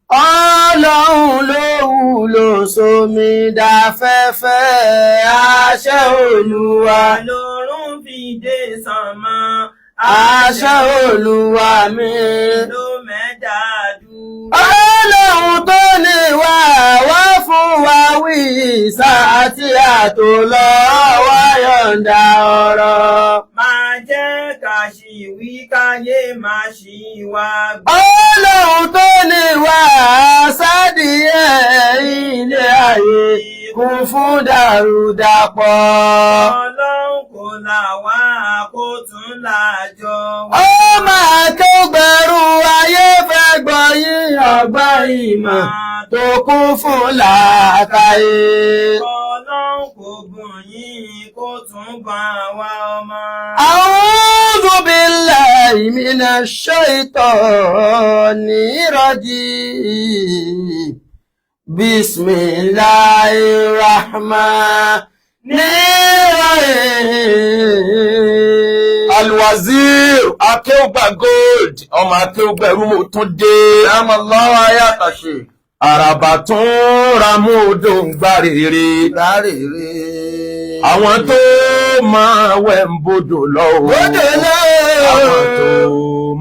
Ọlọ́run ló wúlò sómi dáfẹ́fẹ́ àṣẹ Olúwa. Lòrùn fi dé sánmọ̀. Àṣẹ Olúwa mi. Ló mẹ́ta dúró. Ọlọ́run tó ní wá wá fún wa wí sáà tí àtò lọ wá yọ̀ǹda ọ̀rọ̀. Máa jẹ́ ká ṣì wí káyé máa ṣì wá gbọ́. Ọlọ́run tó ní wá sádìyẹ ilé ayé kún fún dàrúdàpọ̀. Ọlọ́run kò là wá kó tún lájọ wá. Ó máa tó gbẹ̀rù ayé fẹ́ gbọ́ yín ọgbọ́n ìmọ̀ tó kún fún làákàyè. Ọlọ́run kò bùn yín kó tún bá wa ọmọ. أعوذ بالله من الشيطان الرجيم بسم الله الرحمن الرحيم. Alwazir Akéúgbà Gold, ọmọ Akéúgbà ẹrú, mo tún dé. Àmàlọ́wọ́ ayé àtàṣe. Àràbà tún ramú odò ń gbá rere. Rárèrè. Àwọn tó máa wẹ̀ ń bodò lọ o. Bodò lọ. Àwọn tó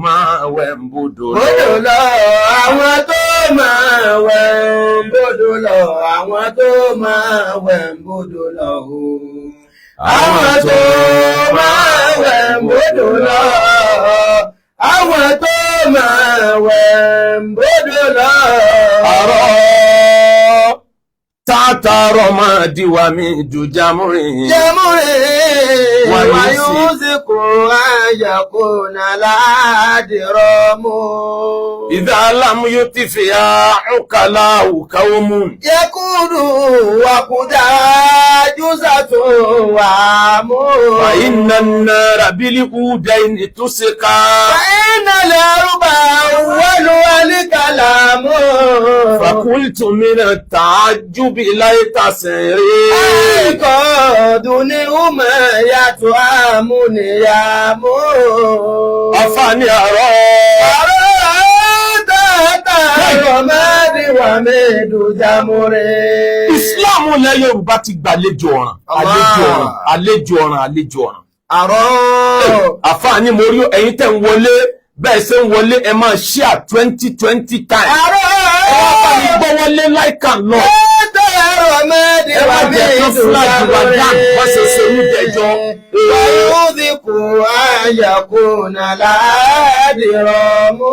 máa wẹ̀ ń bodò lọ. Bodò lọ. Àwọn tó máa wẹ̀ ń bodò lọ. Àwọn tó máa wẹ̀ ń bodò lọ o. Àwọn tó máa wẹ̀ ń bodò lọ. Àwọn tó máa wẹ̀ ń bodò lọ. Àrọ̀ tátàrọ̀ máa diwa mi jùjámúrin. Jẹ́múrè Wàyí wàyúùsìkò àyàkónà ládìrọ̀ mú. إذا لم يطفئ عقلاء قوم Yẹ́kúrú wàkúdà júzàtò wà mú. فإن النار بالعودين تسقى. فإن الأربع أول الكلام. فقلت من التعجب ليت سري. Àìkọ́dù ni Umar yàtọ̀ àmúniyàmú. أفاني أرى. Àrọ́ tààtà ọmọdé wà mẹ́dù jámúrẹ́. Islam ilẹ̀ Yorùbá ti gbàlejò ọ̀ràn, àlejò ọ̀ràn, àlejò ọ̀ràn, àlejò ọ̀ràn. Àrọ́. Àfààní mo rí ẹ̀yin tẹ̀ ń wọlé, bẹ́ẹ̀ ṣe ń wọlé, ẹ máa share 20 20 times. Àrọ́. Ẹ wá bá mi gbọ́ wọlé, like and love. Tààtà ọmọdé Ẹ wà wá jẹ́ kán mẹ́dù flag wa down jámúrẹ́. wọ́n ṣe ṣe onídẹ̀ẹ́jọ́. Wàyúùdìkù àyàkùnà ládìrọ̀ mú.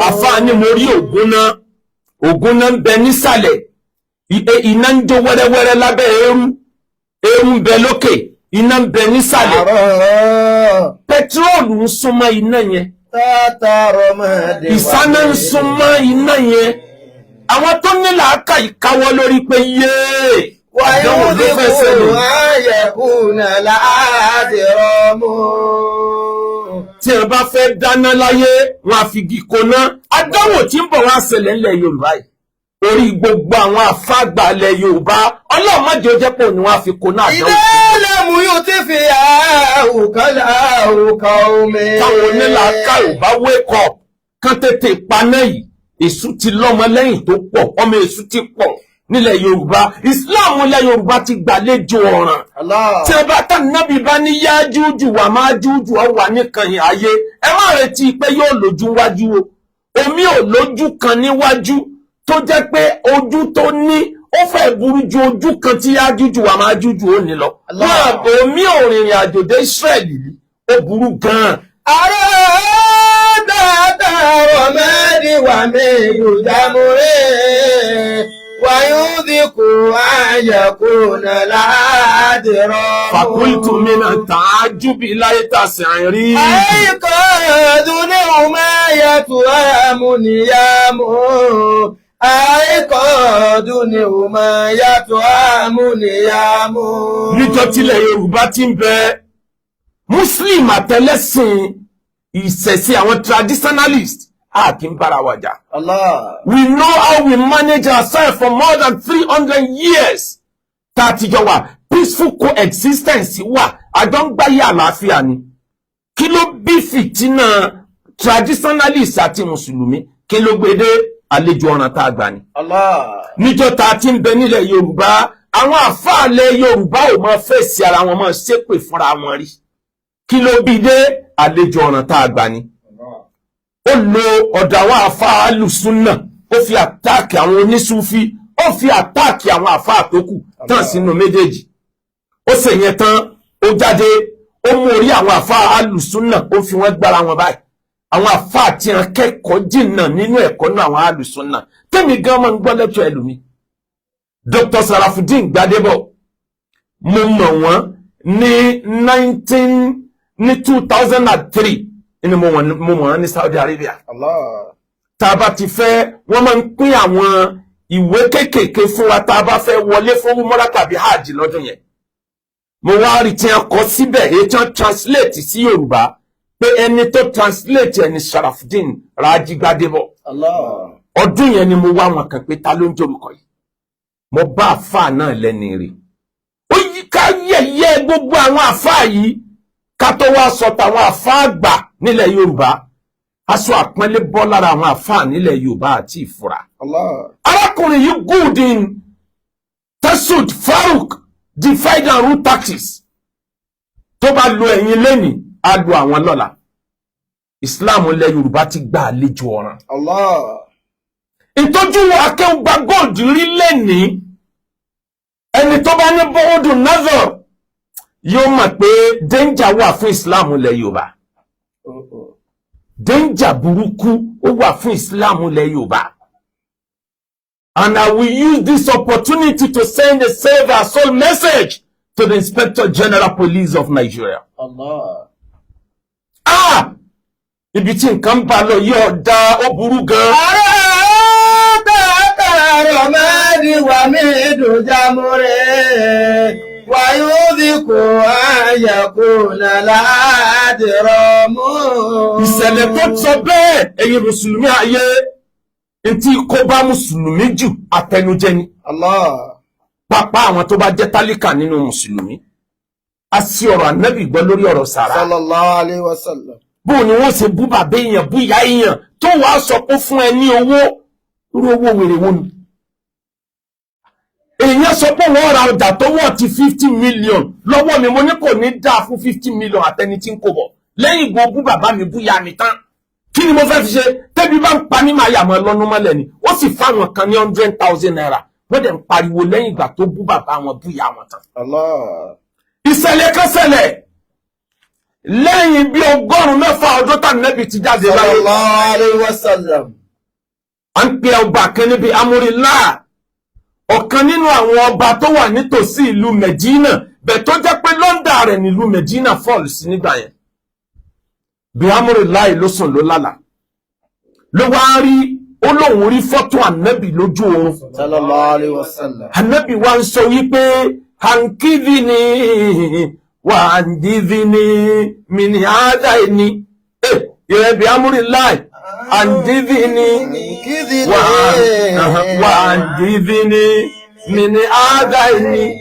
Àfààní mo rí ògùn náà, ògùn náà ń bẹ nísàlẹ̀. Iná ń jó wẹ́rẹ́wẹ́rẹ́ lábẹ́ eérú, eérú ń bẹ lókè, iná ń bẹ nísàlẹ̀. Àrọ́. Pẹtiróòlù ń súnmọ́ iná yẹn. Tààtà ọmọdé wà Ìsáná ń súnmọ́ iná yẹn. Àwọn tó ní làákà ìkáwọ́ lórí pé yéé, àdánwò ló fẹ́ ويوثق ṣẹlẹ̀. أن يكون لعاذر. Tí ẹ bá fẹ́ dáná láyé, wọn á fi igi koná. Àdánwò tí ń bọ̀ wá ṣẹlẹ̀ ńlẹ̀ Yorùbá yìí, orí gbogbo àwọn àfáàgbà ilẹ̀ Yorùbá, Ọlọ́run má jẹ́ ó jẹ́ pé òun ni wọ́n á fi koná àdánwò. إذا لم يطفئ عقلاء قوم. Táwọn onílàákà ò bá wake up kán tètè paná yìí, èṣù ti lọ́mọ lẹ́yìn tó pọ̀, ọmọ èṣù ti pọ̀ nílẹ̀ Yorùbá. Islam ilẹ̀ Yorùbá ti gbàlejò ọ̀ràn. Allah. Tí ẹ bá tá nábì bá ní yá jújù wà máa jújù ọ wà níkànnì ayé, ẹ má retí pé yóò lójú wájú o. Omi ò lójú kan níwájú tó jẹ́ pé ojú tó ní ó fẹ́ burú ju ojú kan tí yá jújù wà máa jújù ó ní lọ. Allah. Wọn omi ò rìnrìn àjò dé Israẹli rí, ó burú gan-an. Àrọ́ dáadáa ọmọdé wà mẹ́lú jámúrẹ́ wàyúùdìkù àyàkùnà ládìrọ̀. Fàkúltù mìíràn tààjú bí láyé tà sí àìrí. Àìkọ́dù ní umayatu amúniyàmú. Àìkọ́dù ní umayatu amúniyàmú. Níjọ́ tílẹ̀ Yorùbá ti ń bẹ, Muslim àtẹlẹ́sìn ìṣẹ̀ṣe, àwọn traditionalist A kì í bára wa jà. Allah. We know how we manage ourselves for more than 300 years. Tá a ti jọ wà, peaceful coexistence wà, àjọ ń gbáyé àlàáfíà ni. Kí ló bí fìtínà traditionalist àti mùsùlùmí? Kí ló gbé dé? Àlejò ọ̀ràn tá a gbà ni. Allah. Níjọ́ tá a ti ń bẹ nílẹ̀ Yorùbá, àwọn àfáàlẹ̀ Yorùbá ò mọ fèsì ara wọn, mọ ṣépè fúnra wọn rí. Kí ló bí dé? Àlejò ọ̀ràn tá a gbà ni. Ó lo ọ̀dọ̀ àwọn àfáà alùsùnà, ó fi attack àwọn onísúfí, ó fi attack àwọn àfáà tó kù tán sínú méjèèjì. Ó sì yẹn tán, ó jáde, ó mú orí àwọn àfáà alùsùnà, ó fi wọ́n gbára wọn báyìí. Àwọn àfáà tí wọn kẹ́kọ̀ọ́ jìnnà nínú ẹ̀kọ́ náà, àwọn alùsùnà tẹ́mi gan máa ń gbọ́ lẹ́tọ̀ ẹlòmíì. Dr. Sarafudeen Gbadebo, mo mọ̀ wọ́n ní nineteen ní 2003 ni mo mọ̀ wọ́n ní Saudi Arabia. Allah. Tá a bá ti fẹ́, wọ́n máa ń pín àwọn ìwé kéékèèké fún wa tá a bá fẹ́ wọlé fún umrah tàbí hajj. Lọ́dún yẹn, mo wá rí tí wọ́n kọ síbẹ̀, èyí tí wọ́n translate sí Yorùbá, pé ẹni tó translate ẹni Sharafudeen Raji Gbadebo. Allah. Ọdún yẹn ni mo wá wọn kàn pé ta ló ń jorúkọ yìí. Mo bá àfáà náà lẹ́ni rè. Ó yí ká yẹ̀yẹ́ gbogbo àwọn àfáà yìí, ká tó wá sọ tàwọn àfáà àgbà nílẹ̀ Yorùbá. Aṣọ àpọ́nlé bọ́ lára àwọn àfáà nílẹ̀ Yorùbá àti ìfura. Allah. Arákùnrin yìí good in tasud faruk, divide and rule tactics. Tó bá lo ẹ̀yin lẹ́nìí, á lo àwọn lọ́la. Islam ilẹ̀ Yorùbá ti gba àlejò ọ̀ràn. Allah. Ìtọ́jú Akéwùgbà Gold rí lẹ́nìí, ẹni tó bá ní bọ́ọ̀dù nazar yóò mọ̀ pé danger wà fún Islam ilẹ̀ Yorùbá. Oh. Danger burúkú ó wà fún Islam ilẹ̀ Yorùbá. And I will use this opportunity to send a save our soul message to the Inspector General Police of Nigeria. Allah. Ah, ibi tí nǹkan bá lọ yóò dá, ó burú gan. Ará tàkàrọ̀ mẹ́rin wà mí dùn jámúrẹ́. Wàyúdìkù àyàkú nàlá mú. Ìṣẹ̀lẹ̀ tó sọ bẹ́ẹ̀, ẹ̀yin mùsùlùmí ayé, ntí kó bá mùsùlùmí jù, àtẹnujẹ ni. Allah. Pápá àwọn tó bá jẹ́ tálíkà nínú mùsùlùmí, a sì ọ̀rọ̀ ànábì gbọ́ lórí ọ̀rọ̀ sàrà. Sallallahu alayhi wa sallam. Bó ni wọ́n ṣe bú bàbá èèyàn, bú ìyá èèyàn, tó wàá sọ pé fún ẹ ní owó? Irú owó wèrè wo ni? Èèyàn sọ pé wọ́n ra ọjà tó wọ̀ ti 50 million lọ́wọ́ mi. Mo ní kò ní dáa fún 50 million àtẹni tí ń kó bọ̀ lẹ́yìn ìgbò bú bàbá mi, bú ìyá mi tán. Kí ni mo fẹ́ fi ṣe? Tẹ́bi bá ń pa mí, máa yà mọ́ lọ́nu mọ́lẹ̀ ni. Ó sì fáwọn kan ní ₦100,000, wọ́n dẹ̀ ń pariwo lẹ́yìn ìgbà tó bú bàbá wọn, bú ìyá wọn tán. Allah. Ìṣẹ̀lẹ̀ kan ṣẹlẹ̀ lẹ́yìn bí 600 ọdún tá nẹ́bi ti jáde láyé. Sallallahu alayhi wa sallam. À ń pe ọba kan níbi amúrilá, ọ̀kan nínú àwọn ọba tó wà nítòsí ìlú Medina bẹ̀, tó jẹ́ pé London rẹ̀ nílùú Medina fall sí nígbà yẹn. Bí amúrilá yìí ló sùn, ló lálàá, ló wá rí, ó lóun rí fọ́tò ànábì lójú oorun. Sallallahu alayhi wa sallam. Ànábì wa ń sọ wípé hankidini wà andidini mini adaini ìrẹ̀bí amúrilá andidini wà andidini mini adaini,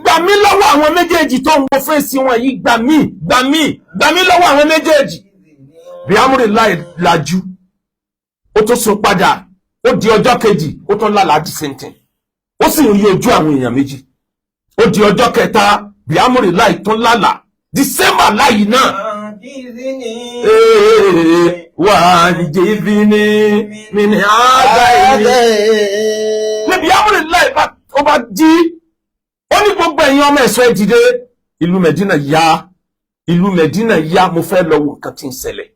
gbà mí lọ́wọ́ àwọn méjèèjì tó ń wo fèsì wọn yìí, gbà mí, gbà mí, gbà mí lọ́wọ́ àwọn méjèèjì. Bí amúrilá lajú, ó tún sùn padà. Ó di ọjọ́ kejì, ó tún lálàá the same thing, ó sì ń rí ojú àwọn èèyàn méjì. Ó di ọjọ́ kẹta, bí amúrilá tún lálàá the same àlá yìí náà. Wà á jìbì ní mi ní àádá ìní. Níbi amúrilá ó bá jí, ó ní gbogbo ẹ̀yin ọmọ ẹ̀ṣọ́, ẹ dìde, ìlú Mẹ̀dínà ya, ìlú Mẹ̀dínà ya, mo fẹ́ lọ wo nǹkan tí ń ṣẹlẹ̀,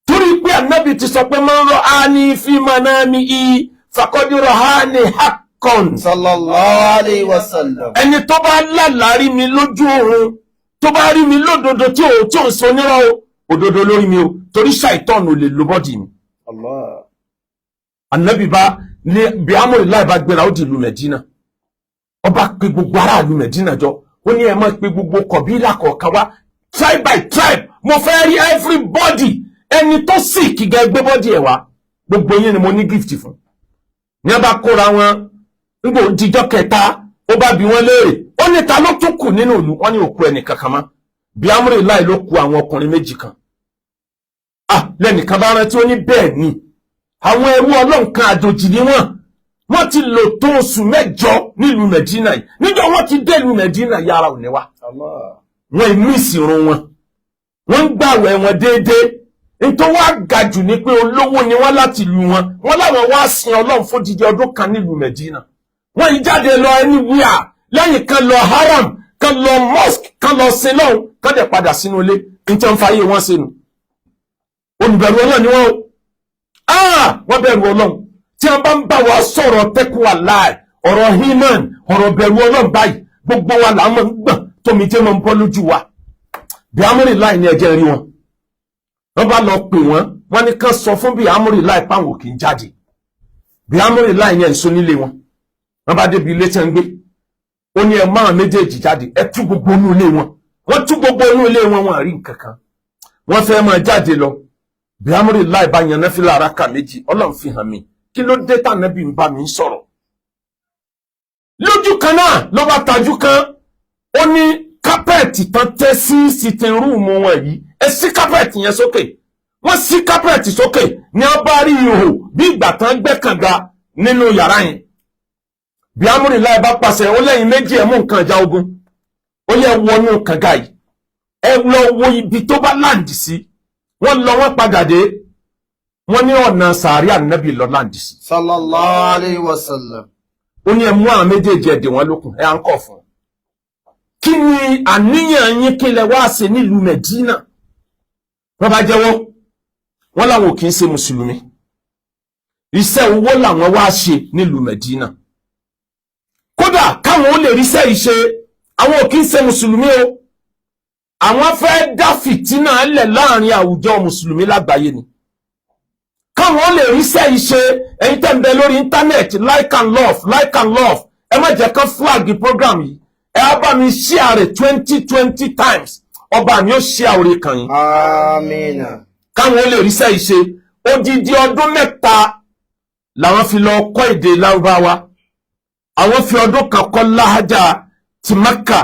torí pé ànábì ti sọ pé man ra'ani fi manamihi faqad ra'ani haqqan. Sallallahu alayhi wa sallam. Ẹni tó bá lálàá rí mi lójú oorun, tó bá rí mi lódodo, tí ò ń sọ onírọ́ o, òdodo lórí mi o, torí ṣàìtọ́nù ò lè lo body mi. Allah. Ànábì bá ní bí amúrìláì bá gbéra, ó di ìlú Mẹ̀dínà. Ọba pe gbogbo aráàlú Mẹ̀dínà jọ, ó ní ẹ máa pe gbogbo kọ̀bílà kọ̀ọ̀kan wá, tribe by tribe, mo fẹ́ rí everybody. Ẹni tó sì kígẹ gbé body ẹ̀ wá, gbogbo yín ni mo ní gift fún. Ní wọ́n bá kóra wọn nígbò díjọ́ kẹta, ó bá bi wọ́n léèrè, ó ní ta ló tún kù nínú ìlú? Wọ́n ní òkú ẹnì kankan mọ́. Bí amúrè láì ló ku àwọn ọkùnrin méjì kan. Ah, lẹ́nìkan bá rántí, ó ní bẹ́ẹ̀ ni, àwọn ẹrú Ọlọ́run kan, àjòjì ni wọ́n. Wọ́n ti lò tó oṣù 8 nílùú Mẹ̀dínà yìí. Níjọ́ wọ́n ti dé ìlú Mẹ̀dínà, yàrá ò ní wá. Wọ́n ìmí ìsìnrun wọn, wọ́n ń gbàwẹ̀ wọn déédéé. Nítorí wọ́n á ga jù ní pé olówó ni wọ́n láti ìlú wọn. Wọ́n láwọn wá sin Ọlọ́run fún dídí ọdún kan nílùú Mẹ̀dínà. Wọ́n yìí jáde lọ anywhere lẹ́yìn kan lọ haram, kan lọ mosque, kan lọ sin lọ́hùn, kan dẹ̀ padà sínú ilé. Nítorí wọ́n fàyè wọ́n sínú olùbẹ̀rù Ọlọ́run ni wọ́n o. Ah, wọ́n bẹ̀rù Ọlọ́run. Tí wọ́n bá ń bá wa sọ̀rọ̀ tẹ́kùwà láì, ọ̀rọ̀ himan, ọ̀rọ̀ bẹ̀rù Ọlọ́run báyìí, gbogbo wa là ń mọ̀ ń gbọ̀n, tómi jẹ́ mọ̀ ń bọ́ lójú wa. Bí amúrì láì ní ẹjẹ́ rí wọn, wọ́n bá lọ pè wọ́n, wọ́n ní kán sọ fún bí amúrì láì páwọn kì í jáde. Bí amúrì láì ní ẹ̀sùn nílé wọn. Wọ́n bá débi ilé tí wọ́n ń gbé, ó ní ẹ máa méjèèjì jáde, ẹ tú gbogbo inú ilé wọn. Wọ́n tú gbogbo inú ilé wọn, wọn rí nǹkan kan. Wọ́n fẹ́ máa jáde lọ. Bí amúrì láì bá yan náfìlà araka 2. Ọlọ́run fi hàn mí, kí ló dé tànàbí ń bá mi sọ̀rọ̀ lójú kan náà? Ló bá tajú kan, ó ní carpet tán tẹ́ sí sitting room wọn yìí, ẹ sí carpet yẹn sókè. Wọ́n sí carpet sókè ní wọ́n bá rí ihò bí ìgbà tán gbẹ́ kànga nínú yàrá yẹn. Bí amúrìláì bá pàṣẹ, ó lẹ́yìn méjì, ẹ̀ mú nǹkan ìjà ogun, ó yẹ wọnú kànga yìí, ẹ lọ wo ibi tó bá land sí. Wọ́n lọ, wọ́n padà dé, wọ́n ní ọ̀nà sàárì ànábì lọ land sí. Sallallahu alayhi wa sallam. Ó ní ẹ mú àwọn méjèèjì, ẹ dè wọ́n lókun, ẹ à ń kọ̀ fún un. Kí ni àníyàn yín? Kí lẹ wá ṣe nílùú Mẹdínà? Wọ́n bá jẹ́wọ́, wọ́n làwọn ò kì í ṣe mùsùlùmí, iṣẹ́ owó làwọn wá ṣe nílùú Mẹdínà. Kódà káwọn ó lè ríṣẹ́ ìṣe, àwọn ò kì í ṣe mùsùlùmí o, àwọn fẹ́ dá fìtínà lẹ̀ láàrin àwùjọ mùsùlùmí lágbàáyé ni, káwọn lè ríṣẹ́ ìṣe. Ẹ̀yin tẹ́ ń bẹ lórí internet, like and love, like and love. Ẹ má jẹ́ kán flag program yìí. Ẹ á bá mi share rẹ̀ 20 20 times. Ọba mi ó share orí kan yín. Amina. Káwọn ó lè ríṣẹ́ ìṣe, odidi ọdún 3 làwọn fi lọ kọ́ èdè Lárúbáwá. Àwọn fi ọdún kan kọ́ láhájà ti Mẹ́kà,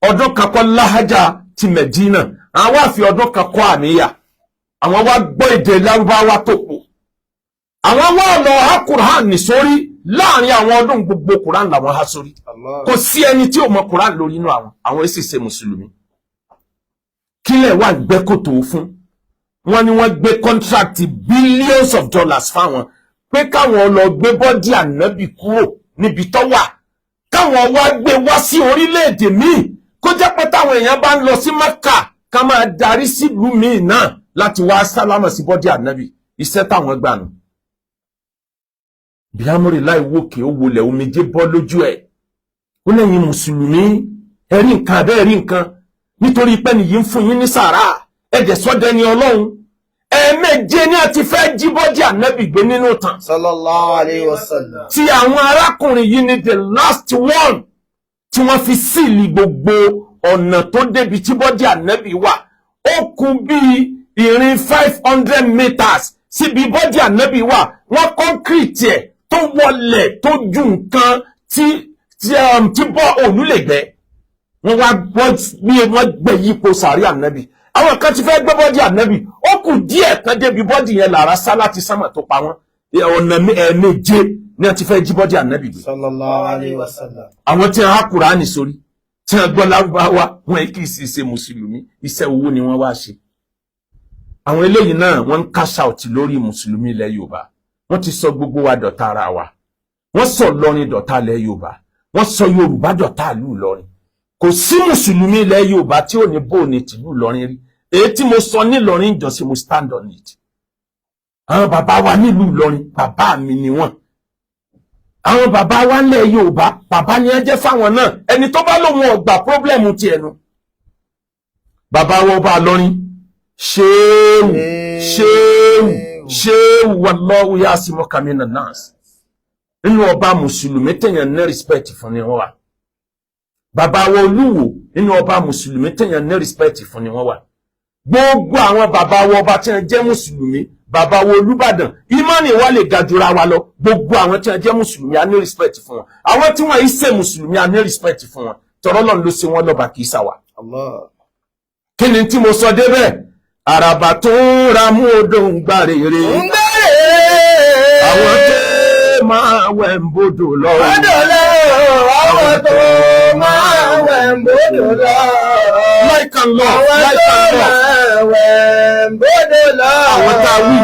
ọdún kan kọ́ láhájà ti Mẹ̀dínà, àwọn wá fi ọdún kan kọ́ àmìyà. Àwọn wá gbọ́ èdè Lárúbáwá tó pọ̀. Àwọn wá lọ há Quran ní sórí. Láàrin àwọn ọdún, gbogbo Quran làwọn há sórí. Allah. Kò sí ẹni tí ò mọ Quran lórí inú àwọn. Àwọn èsì ṣe mùsùlùmí. Kílẹ̀ wà gbẹ́kòtò fún wọ́n ní wọ́n gbé contract billions of dollars fáwọn pé káwọn lọ gbé body ànábì kúrò níbi tó wà, káwọn wá gbé wá sí orílẹ̀-èdè míì, kó jẹ́ pé táwọn èèyàn bá ń lọ sí Mẹ́kà, ká máa darí sílùú míì náà láti wá sálámà sí body ànábì. Iṣẹ́ táwọn gbà nù. Bí amúrè láì wòkè, ó wọlé, omijé bọ́ lójú ẹ̀. Ó lẹ́yìn mùsùlùmí, ẹ rí nǹkan abẹ́ rí nǹkan nítorí pé nìyí ń fún yín ní sàrà, ẹ̀jẹ̀ sọ́dẹ̀ ni Ọlọ́run. Ẹ̀ẹ̀méje ní àti fẹ́ jí body ànábì gbé nínú tàn. Sallallahu alayhi wa sallam. Tí àwọn arákùnrin yìí ní the last one tí wọ́n fi seal gbogbo ọ̀nà tó débi tí body ànábì wà. Ó kù bíi ìrìn 500 meters síbi body ànábì wà. Wọ́n concrete ẹ̀ tó wọlẹ̀ tó ju nǹkan tí bọ́ òòlù lè gbẹ́. Wọ́n wá wọ́n bí wọ́n gbẹ yípo sàárì ànábì. Àwọn kan ti fẹ́ gbé body ànábì, ó kù díẹ̀ kan débi body yẹn, làrá sá láti sánmà tó pa wọ́n. Ọ̀nà ẹ̀ẹ̀méje ní wọ́n ti fẹ́ jí body ànábì gbé. Sallallahu alayhi wa sallam. Àwọn tí wọ́n há Kùránì sórí, tí wọ́n gbọ́ Lárúbáwá, wọn kì í sì ṣe mùsùlùmí, iṣẹ́ owó ni wọ́n wá ṣe. Àwọn eléyìí náà, wọ́n ń cash out lórí mùsùlùmí ilẹ̀ Yorùbá. Wọ́n ti sọ gbogbo wa dọ̀tá ara wa. Wọ́n sọ Ìlọrin dọ̀tá ilẹ̀ Yorùbá, wọ́n sọ Yorùbá dọ̀tá ìlú Ìlọrin. Kò sí mùsùlùmí ilẹ̀ Yorùbá tí ò ní bò ní tìlú Ìlọrin rí. Èyí tí mo sọ nílọrin ìjọsìn, mo stand on it. Àwọn bàbá wa nílùú Ìlọrin, bàbá mi ni wọ́n. Àwọn bàbá wa ńlẹ̀ Yorùbá, bàbá ni ẹ jẹ́ fáwọn náà. Ẹni tó bá lóun ọgbà, problem tiẹ̀ nu. Bàbá wa ọba Ìlọrin, ṣéwù, ṣéwù, ṣéwù, wallahu yasimuka minan nas. Nínú ọba mùsùlùmí tẹ̀yàn ní respect fún ni wọ́n wà. Bàbá wa Olúwo, nínú ọba mùsùlùmí tẹ̀yàn ní respect fún ni wọ́n wà. Gbogbo àwọn bàbá wa ọba tí wọ́n jẹ́ mùsùlùmí, bàbá wa Olúbàdàn, ìmánì wa lè ga jura wa lọ. Gbogbo àwọn tí wọ́n jẹ́ mùsùlùmí, a ní respect fún wọn. Àwọn tí wọ́n yìí ṣe mùsùlùmí, a ní respect fún wọn. Tọ̀rọ̀ lọ́n ló ṣe wọ́n lọ́ba, kì í ṣàwà. Kí ni tí mo sọ débẹ̀? Àràbà tó ń ra mú odò ń gbà rere. Ń gbèrè. Àwọn tó máa wẹ̀ ń bodò lọ. Bọ́dọ̀ lọ, àwọn tó máa wẹ̀ ń bọ́dọ̀ lọ. Like and love, Àwọn like tó and love. máa wẹ̀ ń bọ́dọ̀ lọ. Àwọn tá a wí,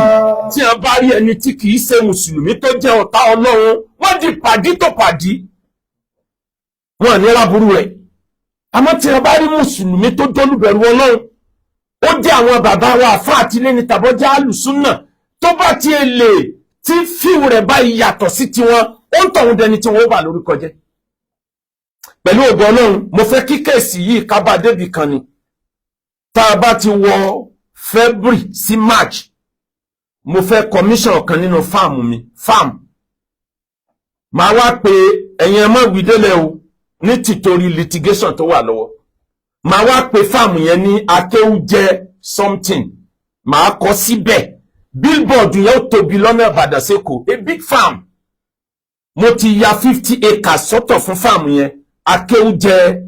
tí a bá rí ẹni tí kì í ṣe mùsùlùmí tó jẹ́ ọ̀tá Ọlọ́run, wọ́n di pàdí tó pàdí, wọn ní ráburú rẹ̀. Àmọ́ tí a bá rí mùsùlùmí tó jólùbẹ̀rù Ọlọ́run, ó jẹ́ àwọn bàbá wa àfa àtìlẹ́ni tàbọ́jà àlùsúnà, tó bá ti lè tí fíìmù rẹ̀ báyìí yàtọ̀ sí tiwọn, ó ń tọ̀hún dẹni tí wọ́n bà lórúkọ jẹ́. Pẹ̀lú ògo Ọlọ́run, mo fẹ́ kí case yìí ká bá débì kan ni. Tá a bá ti wọ February sí March, mo fẹ́ commission kan nínú farm mi. Farm màá wá pé ẹ̀yin, ẹ má wí délẹ̀ o, ní tìtorí litigation tó wà lọ́wọ́. Màá wá pe farm yẹn ní Akéwújẹ something, màá kọ síbẹ̀. Billboard yẹn ó tóbi lọ́nà Ìbàdàn sẹ́kọ̀ọ́. A big farm, mo ti ya 50 acres sọ́tọ̀ fún farm yẹn, Akéwújẹ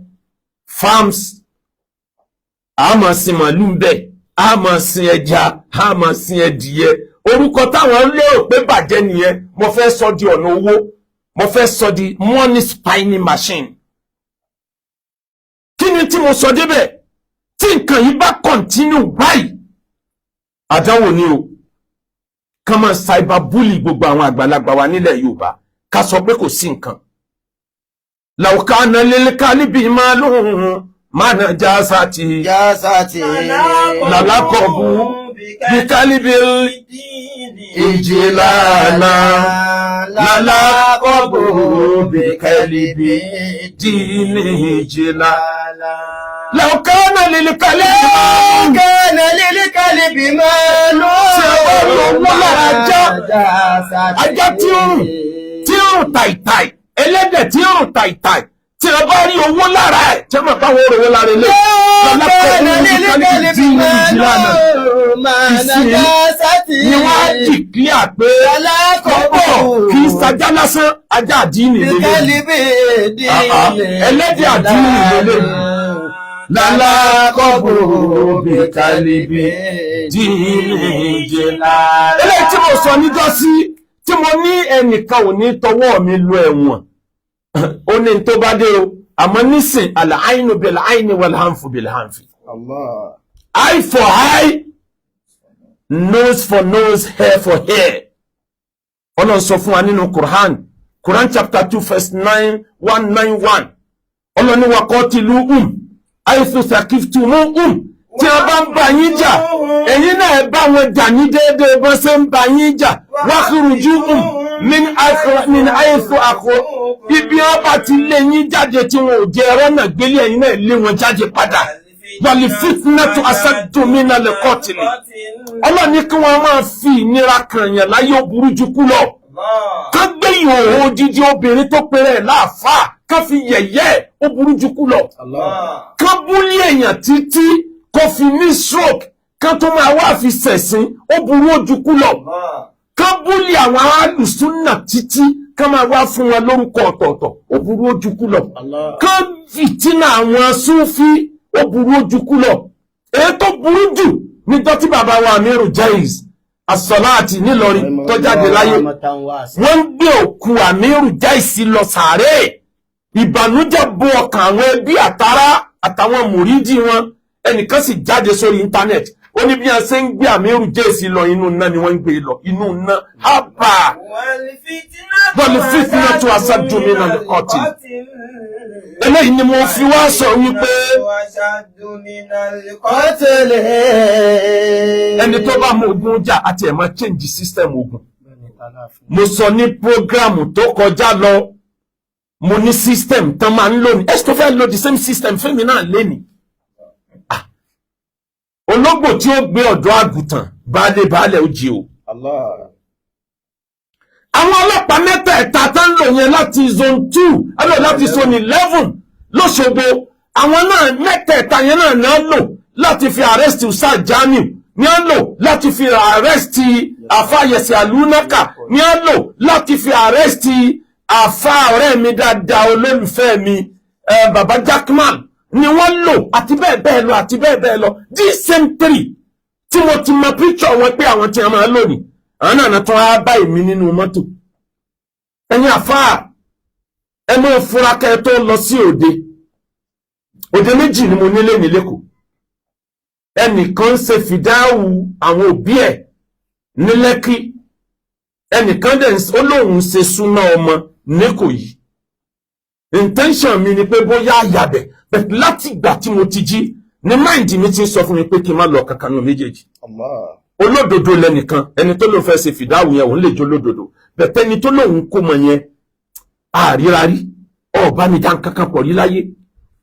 Farms. A máa sin màálù ń bẹ̀, a máa sin ẹja, a máa sin ẹdìyẹ. Orúkọ táwọn lérò pé bàjẹ́ nìyẹn, mo fẹ́ sọ di ọ̀nà owó, mo fẹ́ sọ di money spinning machine. Kí ni tí mo sọ débẹ̀? Tí nǹkan yìí bá continue báyìí, àdánwò ni o. Kàn máa cyber bully gbogbo àwọn àgbàlagbà wa nílẹ̀ Yorùbá, ká sọ pé kò sí nǹkan. Làwùká lílíkà níbi máa lóhùn máa já sáti Jásátì. Làlákọ̀ọ́bù bíkálíbi ìjìlànà làlákọ̀ọ́bù bíkálíbi dínì ìjìlá. Làwùká lílíkà níbi Kánà lílíkàlì bí máa lò. Tí a bá lọ wọ́n lára ajá, ajá tí ó rùn, tí ó rùn tàìtàì, ẹlẹ́dẹ̀ tí ó rùn tàìtàì, tí a bá rí owó lára ẹ̀, tí a máa bá wọn rówó lára ilé. Kánà lílíkàlì bí máa lò. Máa nà jásátì. Ni wọ́n á declare pé kọ́bọ̀ kì í sajá lásán, ajá àdínì lélẹ̀. Bíkálí bí dínì. Ẹlẹ́dẹ̀ àdínì lélẹ̀. Lálákọ̀bù bíkálí bí dínì ìjìlá. Eléyìí tí mo sọ níjọ́sí, tí mo ní ẹnìkan ò ní tọwọ́ mi lọ ẹ̀wọ̀n, ó ní tó bá dé o. Àmọ́ nísìn, àlàáyínú bil àyíní wal hanfu bil hanfi. Allah. Eye for eye, nose for nose, hair for hair. Ọlọ́run sọ fún wa nínú Quran, Quran chapter 2 verse 9191. Ọlọ́run ní wa qatiluhum haythu thaqiftumuhum. Tí a bá ń bá yín jà, ẹ̀yin náà ẹ bá wọn jà ní déédéé bọ́n ṣe ń bá yín jà. Wakhrujuhum min haythu akhrajū. Ibi wọn bá ti lé yín jáde tí wọn ò jẹ ẹ̀rọ náà gbélé, ẹ̀yin náà lé wọn jáde padà. Wal fitnatu ashaddu minal qatl. Ọlọ́run ní kí wọ́n máa fi ìnira kàn yàn láyé, ó burú ju kú lọ. Ká gbé ìhòòhò odidi obìnrin tó péré ẹ̀ láàfáà, ká fi yẹ̀yẹ́ ẹ̀, ó burú ju kú lọ. Ká bully èèyàn títí kó fi ní stroke, ká tó máa wá fi ṣẹ̀sín, ó burú ó ju kú lọ. Ká bully àwọn alùsùnà títí, ká máa wá fún wọn lórúkọ ọ̀tọ̀ọ̀tọ̀, ó burú ó ju kú lọ. Ká fìtínà àwọn súnfí, ó burú ó ju kú lọ. Èyí tó burú jù níjọ́ tí bàbá wa Amiru Jaiz Asọ́láàtì nílọrin tó jáde láyé, wọ́n ń gbé òkú Amiru Jaiz lọ sàárè, ìbànújẹ́ bo ọkàn àwọn ẹbí àtàrà àtàwọn mùrídìí wọn. Ẹnìkan sì jáde sórí internet, ó ní bí wọ́n ṣe ń gbé Amiru Jaiz lọ, inú iná ni wọ́n ń gbé lọ, inú iná hábà. Wal fitnatu ashaddu minal qatl. Eléyìí ni mo fi wá sọ wípé Kọ́tẹ̀lẹ̀. ẹni tó bá mọ ogun jà àti ẹ̀ máa change system ogun. Mo sọ ní program tó kọjá lọ, mo ní system tán máa ń lò ní ẹ̀sìn tó fẹ́ lo the same system fẹ́mi náà léni. Ah. Ológbò tí ó gbé ọ̀dọ́ àgùntàn, baálé baálé ó jí o. Allah. Àwọn ọlọ́pàá mẹ́tẹ̀ẹ̀ta tó ń lò yẹn láti zone 2 alọ́ láti zone 11 lọ́ṣogbo, àwọn náà mẹ́tẹ̀ẹ̀ta yẹn náà náà lò láti fi arrest Ustaz Jamiu, ní à ń lò láti fi arrest àfa Yẹ̀sẹ̀ Àlùnákà, ní à ń lò láti fi arrest àfa ọ̀rẹ́ mi dáadáa, olólùfẹ́ mi, baba Jackman ni wọ́n lò, àti bẹ́ẹ̀ bẹ́ẹ̀ lọ, àti bẹ́ẹ̀ bẹ́ẹ̀ lọ. These same three tí mo ti mọ picture wọn pé àwọn tí a máa lò ní, àwọn náà tún á bá èmi nínú mọ́tò. Ẹ̀yin àfáà, ẹ máa fura kẹ́ ẹ tó lọ sí òde. Òde méjì ni mo nílé ní lẹ́kọ̀ọ́. Ẹnìkan ń ṣe fìdáwù àwọn òbí ẹ̀ ní Lẹ́kì, ẹnìkan dẹ̀ ó lóun ṣe súná ọmọ n'Íkòyí. Intention mi ni pé bóyá àyàbẹ̀, but láti ìgbà tí mo ti jí ní mind mi ti ń sọ fún mi pé kí n má lọ kankan nù méjèèjì. Allah. Olódodo lẹnìkan, ẹni tó lóun fẹ́ ṣe fìdáwù yẹn, òun lè jó lódodo bẹ̀tẹ̀. Ẹni tó lóun kó mọ yẹn, àríra rí, ọba mi dá nǹkan kan pọ̀ rí láyé.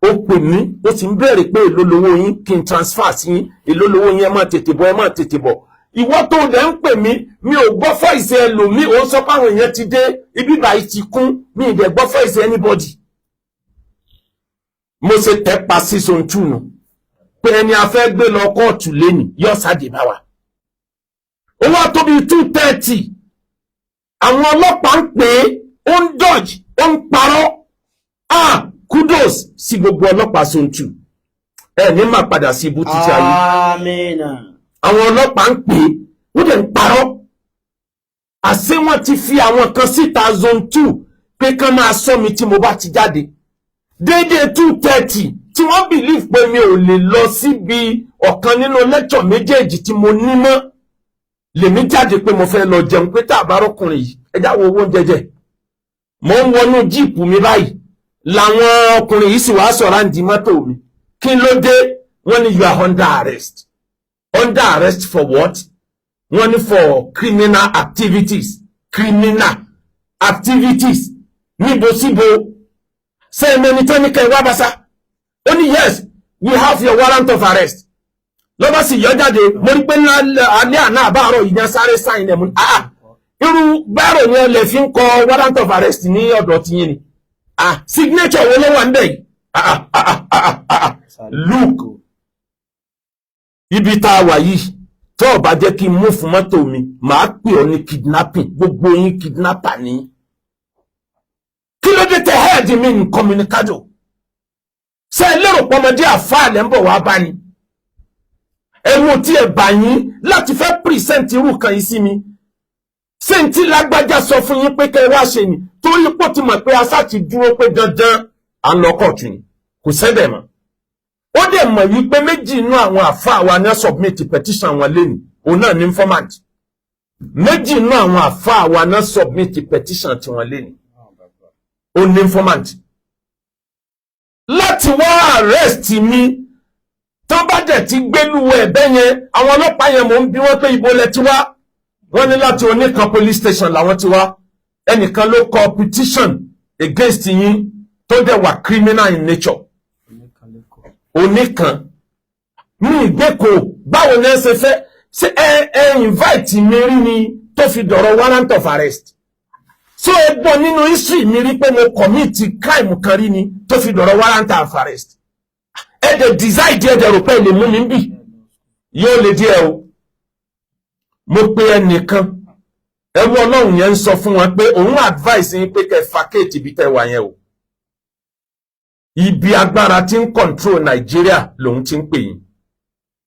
Ó pè mí, ó sì ń béèrè pé èló lowó yín kí n transfer sí yín, èló lowó yín, ẹ má tètè bọ̀, ẹ má tètè bọ̀. Ìwọ tó dẹ̀ ń pè mí, mi ò gbọ́ voice ẹlòmíì. Ó ń sọ pé àwọn èèyàn ti dé ibi báyìí, ti kún, mi ì dẹ̀ gbọ́ voice anybody. Mo ṣe tẹ́ pa sí zone two nù pé ẹni a fẹ́ gbé lọ kóòtù lẹ́nì yóò sáde bá wa. Ó wá tó bíi 2:30, àwọn ọlọ́pàá ń pè é, ó ń dodge, ó ń parọ́. Ah, kudos sí gbogbo ọlọ́pàá zone two, ẹ ní máa padà sí ibú títí ayé. Amina. Àwọn ọlọ́pàá ń pè é, ó dẹ̀ ń parọ́. Àṣé wọ́n ti fi àwọn kan síta zone two pé kán máa sọ mi tí mo bá ti jáde déédéé 2:30, tí wọ́n believe pé mi ò lè lọ síbi ọ̀kan nínú lecture méjèèjì tí mo ní mọ́. Lèmi jáde pé mo fẹ́ lọ jẹun, pé tá a bá rọ́kùnrin yìí, ẹ já wo owó oúnjẹ jẹ. Mo ń wọnú jeep mi báyìí làwọn ọkùnrin yìí sì wá sọ̀rọ̀ àǹdí mọ́tò mi. Kí ló dé? Wọ́n ní, "You are under arrest." Under arrest for what? Wọ́n ní for criminal activities. Criminal activities níbo síbo? Sẹ́ẹ̀mẹ́ni tó ní kẹ́ ẹ wá bá sá? Ó ní, "Yes, we have your warrant of arrest." Lọ́bá sì yọ jáde. Mo rí pé alẹ́ àná àbáàrọ̀ ìyẹn sáré sign ẹ̀. Mú ah, irú báàrò yẹn lè fi ń kọ warrant of arrest ní ọ̀dọ̀ tiyín ni? Ah, signature wo ló wà ń bẹ̀ yìí? Ah ah ah ah ah ah, look, ibi tá a wà yìí, tó o bá jẹ́ kí n mú fún mọ́tò mi, màá pè ọ́ ní kidnapping. Gbogbo yín kidnapper ní. Kí ló dé tẹ hold mi incommunicado? Ṣé ẹ lérò pọ́mọdé àfáà lẹ́ ń bọ̀ wá bá ni? Ẹ̀rù tí ẹ bà yín láti fẹ́ present irú kan yìí sí mi. Ṣé n tí lágbájá sọ fún yín pé kẹ́ ẹ wá ṣe ni? Torí pò ti mọ̀ pé asá ti dúró pé dandan à ń lọ kóòtù ni, kò sẹ́bẹ̀ mọ́. Ó dẹ̀ mọ̀ wípé méjì inú àwọn àfáà wa ní submit petition wọn lẹ́nu, òun náà ní informant. Méjì inú àwọn àfáà wa ní submit petition tiwọn lẹ́nu, ó ní informant láti wá arrest mi. Tó bá dẹ̀ ti gbélúwẹ̀ ẹ̀bẹ́ yẹn, àwọn ọlọ́pàá yẹn, mò ń bi wọ́n pé ibo lẹ ti wá. Wọ́n ní láti Oníkan police station làwọn ti wá. Ẹnìkan ló kọ petition against yín tó dẹ̀ wà criminal in nature. Oníkan ní ìgbéko, báwo ni ẹ ṣe fẹ́ ṣe? Ẹ invite mi rí ni tó fi dọ̀rọ̀ warrant of arrest? So ẹ gbọ́ nínú history mi rí pé mo commit crime kan rí ni tó fi dọ̀rọ̀ warrant of arrest? Ẹ dẹ̀ decide, ẹ dẹ̀ rò pé ẹ lè mú mi bì, yóò lè díẹ̀ o. Mo pe ẹnìkan, ẹrú Ọlọ́run yẹn ń sọ fún wọn pé òun advice yín pé kẹ́ vacate ibi tẹ́ wà yẹn o. Ibi agbára tí ń control Nàìjíríà lòun ti ń pè yín.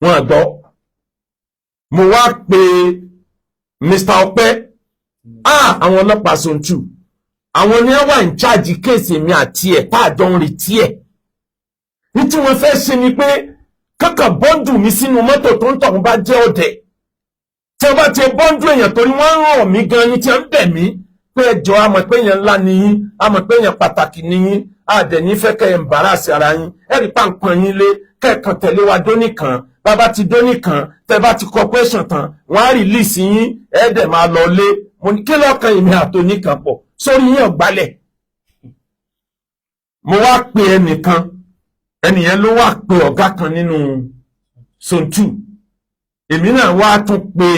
Wọn gbọ́. Mo wá pe Mr. Ọpẹ́. Ah, àwọn ọlọ́pàá zone two, àwọn ni wọ́n wà in charge case mi àti ẹ̀ tá àjọ ń retí ẹ̀. Ní tí wọ́n fẹ́ ṣe ni pé kankan bundle mi sínú mọ́tò tó ń tọ̀hún bá jẹ́ ọ̀dẹ̀. Tí wọ́n bá ti bundle èèyàn, torí wọ́n ń ràn mí gan ni, tí wọ́n ń bẹ̀ mí pé ẹjọ́, a mọ̀ pé èèyàn ńlá ni yín, a mọ̀ pé èèyàn pàtàkì ni yín, a dẹ̀ ní fẹ́ kẹ́ embarrass ara yín, ẹ̀rí pàǹpọ̀n yín lé kẹ́ẹ̀kan tẹ̀lé wa dóníkan. Bàbá ti dóníkan, tẹ́ bá ti kọ question tán, wọ́n á release yín, ẹ̀ dẹ̀ máa lọ lé. Mo ní kí lọ́kàn èmi àtòníkan pọ̀ sórí yín ọ̀gbálẹ̀. Mo wá pe ẹnìkan, ẹnìyẹn ló wá pe ọ̀gá kan nínú zone two. Èmi náà wá tún pe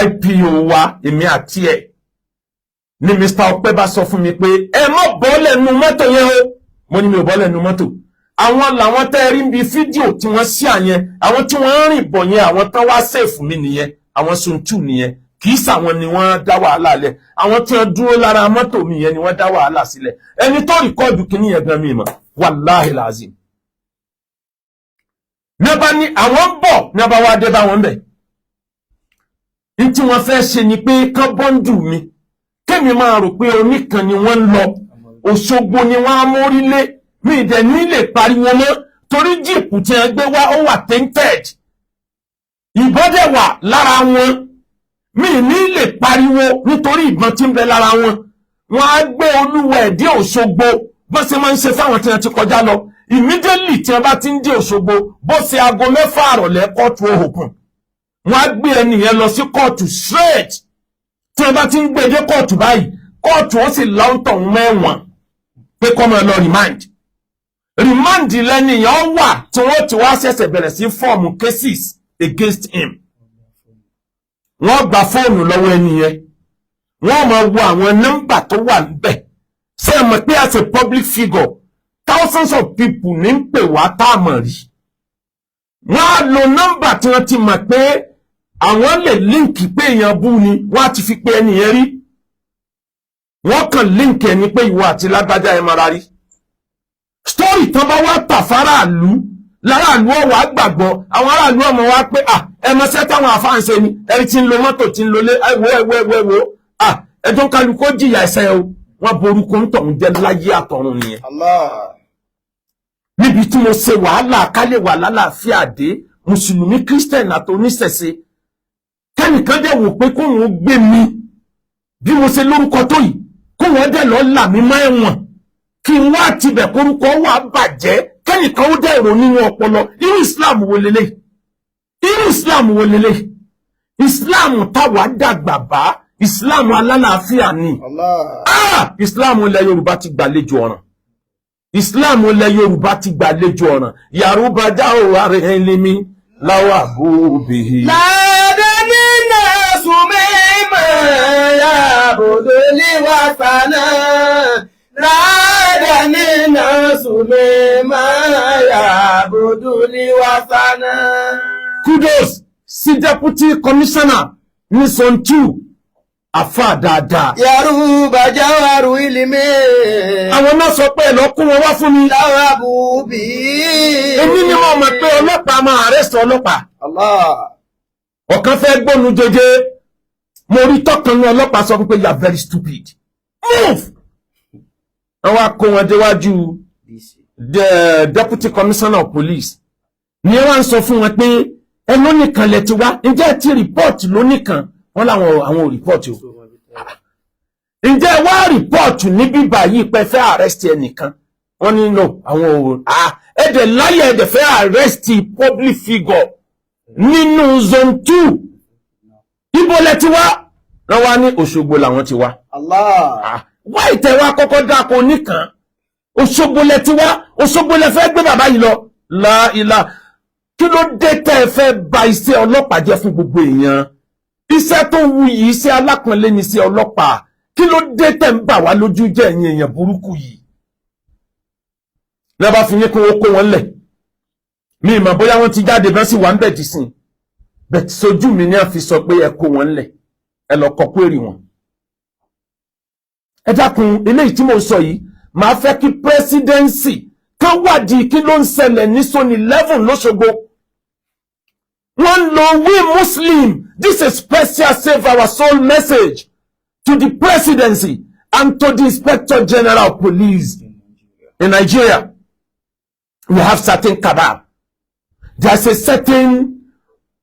IPO wa, èmi àti ẹ̀ ní. Mr. Ọpẹ́ bá sọ fún mi pé ẹ má bọ́lẹ̀ nu mọ́tò yẹn o. Mo ní mi ò bọ́lẹ̀ nu mọ́tò. Àwọn làwọn tẹ́ ẹ rí níbi fídíò tí wọ́n sí àyẹn, àwọn tí wọ́n ń rìn bọ̀ yẹn, àwọn tán wá save mi nìyẹn, àwọn suntu nìyẹn. Kì í sàwọn ni wọ́n dá wàhálà lẹ̀. Àwọn tí wọ́n dúró lára mọ́tò mi yẹn ni wọ́n dá wàhálà sílẹ̀. Ẹni tó record kìíní yẹn gan mi mọ̀, wàláhì làzim. Ní bá ní àwọn ń bọ̀, ní bá wá dé bá wọn bẹ̀, ní tí wọ́n fẹ́ ṣe ni pé kán bọ́ǹdù mi, kémi máa rò pé oníkan ni wọ́n ń lọ, Òṣogbo ni wọ́n á mórí lé mi. Ìdẹ̀ ní lè pariwo mọ́ torí jeep tí wọ́n gbé wá, ó wà tainted, ìbọn dẹ̀ wà lára wọn. Mi ní lè pariwo nítorí ìbọn tí ń bẹ lára wọn. Wọ́n á gbé olúwa ẹ̀ dé Òṣogbo, bó ṣe máa ń ṣe fáwọn tí wọ́n ti kọjá lọ. Immediately tí wọ́n bá ti ń dé Òṣogbo, bó ṣe aago 6 àrọ̀lẹ́, kóòtù open, wọ́n á gbé ẹni yẹn lọ sí kóòtù straight. Tí wọ́n bá ti ń gbé dé kóòtù báyìí, kóòtù ó sì lọ́ńtọ̀ mẹ́wọ̀n pé kó máa lọ remand. Remand lẹ́ni yẹn wà tí wọ́n ti wá ṣẹ̀ṣẹ̀ bẹ̀rẹ̀ sí form cases against him. Wọ́n gba fóònù lọ́wọ́ ẹni yẹn, wọ́n máa wo àwọn nọ́mbà tó wà níbẹ̀. Ṣé ẹ mọ̀ pé as a public figure, thousands of people ní ń pè wá tá a mọ̀ rí? Wọ́n á lo nọ́mbà tí wọ́n ti mọ̀ pé àwọn lè link pé èèyàn bú ni, wọ́n á ti fi pé ẹni yẹn rí. Wọ́n kàn link ẹni pé ìwọ àti lágbájá ẹ mara rí. Story tán bá wá tà fáráàlú, láràlú ọ̀wà gbàgbọ́. Àwọn aráàlú ọmọ wa pé à ẹ mọṣẹ́ táwọn àfáànṣe ni ẹni tí ń lo mọ́tò, tí ń lo lé. Ẹwọ ẹwọ ẹwọ ẹwọ à ẹjọ́ kálukú jìyà ẹsẹ̀ o. Wọ́n borúkọ ń tọ̀hún jẹ́ láyé àtọ̀run nìyẹn. Allah. Níbi tí mo ṣe wàhálà kálẹ̀ wà lálàáfíà dé, mùsùlùmí, Christian àti oníṣẹ̀ṣe, kẹ́nìkan dẹ̀ wò pé kóun ó gbé mi bí mo ṣe lórúkọ tó yìí, kóun ó dẹ̀ lọ́ọ́ là mí mọ́ ẹ̀wọ̀n, kí n wá tibẹ̀ kórúkọ wà bàjẹ́, kẹ́nìkan ó dẹ̀ rò nínú ọpọlọ. Irú Islam wo lélẹ̀? Irú Islam wo lélẹ̀? Islam táwa dàgbà bá, Islam alálàáfíà ni. Allah. Ah, Islam ilẹ̀ Yorùbá ti gbàlejò ọ̀ràn. Islam ilẹ̀ Yorùbá ti gbàlejò ọ̀ràn. Yorùbá já ò ààrẹ ẹlẹ́mí láwà bóbi. Ládàbí náà sùnmí yàbòdò líwàsánà. Ládàbí náà sùnmí yàbòdò líwàsánà. Kudos sí deputy commissioner ní Zone 2, àfa dáadáa. Yorùbá jáwárù ìlímí. Àwọn náà sọ pé ẹ lọ kó wọn wá fún mi. Láwà bùbí. Èmi ni mo mọ̀ pé ọlọ́pàá máa arrest ọlọ́pàá. Allah. Ọ̀kan fẹ́ gbónu jẹjẹ, mo rí tọkàn ní ọlọ́pàá sọ fún pé, "You are very stupid, move." Wọ́n wá kó wọn déwájú the deputy commissioner of police, ní wọ́n ń sọ fún wọn pé ẹ lónìkan lẹ ti wá, ǹjẹ́ ẹ ti report lónìkan? Wọ́n láwọn àwọn ò report o. Ǹjẹ́ ẹ wá report ní bíbá yìí pé fẹ́ arrest ẹnìkan? Wọ́n ní no, àwọn ò. Ah, ẹ dẹ̀ láyé, ẹ dẹ̀ fẹ́ arrest public figure nínú Zone 2, ibo lẹ ti wá? Wọ́n wá ní Òṣogbo làwọn ti wá. Allah. Ah, wá ìtẹ̀ wa kọ́kọ́ dáko nìkan, Òṣogbo lẹ ti wá, Òṣogbo lẹ fẹ́ gbé bàbá yìí lọ. Láìla, kí ló dé tẹ́ ẹ fẹ́ ba iṣẹ́ ọlọ́pàá jẹ́ fún gbogbo èèyàn? Iṣẹ́ tó wù yìí, iṣẹ́ alápọ̀nlé ni iṣẹ́ ọlọ́pàá. Kí ló dé tẹ́ ń bà wá lójú jẹ́, ẹ̀yin èèyàn burúkú yìí? Lẹ́bàá fi ní kí wọ́n kó wọn lẹ̀, mi ìmọ̀ bóyá wọ́n ti jáde bẹ́ẹ̀ sì wà ń bẹ̀ dì sìn bẹ́ẹ̀. Sojú mi ní àfi sọ pé ẹ kó wọn lẹ̀, ẹ lọ kọ query wọn. Ẹ dákun, eléyìí tí mo sọ yìí, màá fẹ́ kí presidency kán wádìí kí ló ń ṣẹlẹ̀ ní Zone 11 lọ́ṣogbo. Wọ́n lo we Muslim. This is special save our soul message to the presidency and to the Inspector General of Police in Nigeria. We have certain cabal. There's a certain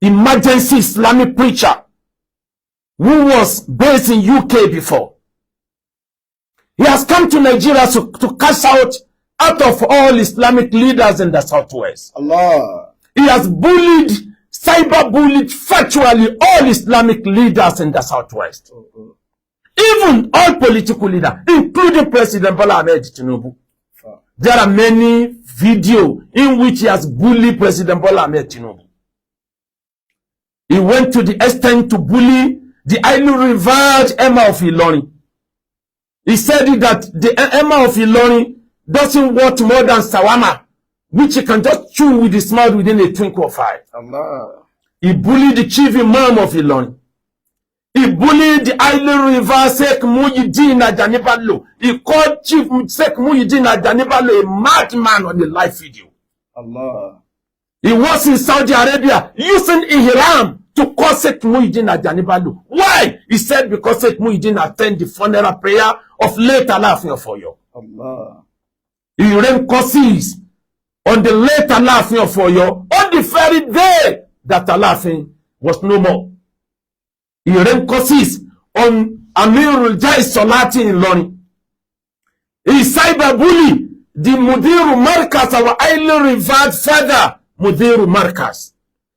emergency Islamic preacher who was based in UK before. He has come to Nigeria to cash out of all Islamic leaders in the Southwest. Allah. He has bullied, cyber bullied virtually all Islamic leaders in the Southwest. Even all political leaders, including President Bola Ahmed Tinubu. There are many videos in which he has bullied President Bola Ahmed Tinubu. He went to the extent to bully the highly revered Emir of Ilorin. He said that the Emir of Ilorin doesn't want more than shawarma. which he can just chew with his mouth within a twinkle of eye. Allah. He bullied the chief imam of Ilorin. He bullied the highly revered Sheikh Muyideen Ajani Bello. He called Chief Sheikh Muyideen Ajani Bello a madman on the live video. Allah. He was in Saudi Arabia using Ihram to call Sheikh Muyideen Ajani Bello. Why? He said because Sheikh Muyideen attended the funeral prayer of late Alaafin of Oyo. Allah. He rained curses on the late Alaafin of Oyo on the very day that Alaafin was no more. He rained curses on Amirul Jai Solati in Ilorin. He cyberbully the Mudiru Markaz, our highly revered father, Mudiru Markaz.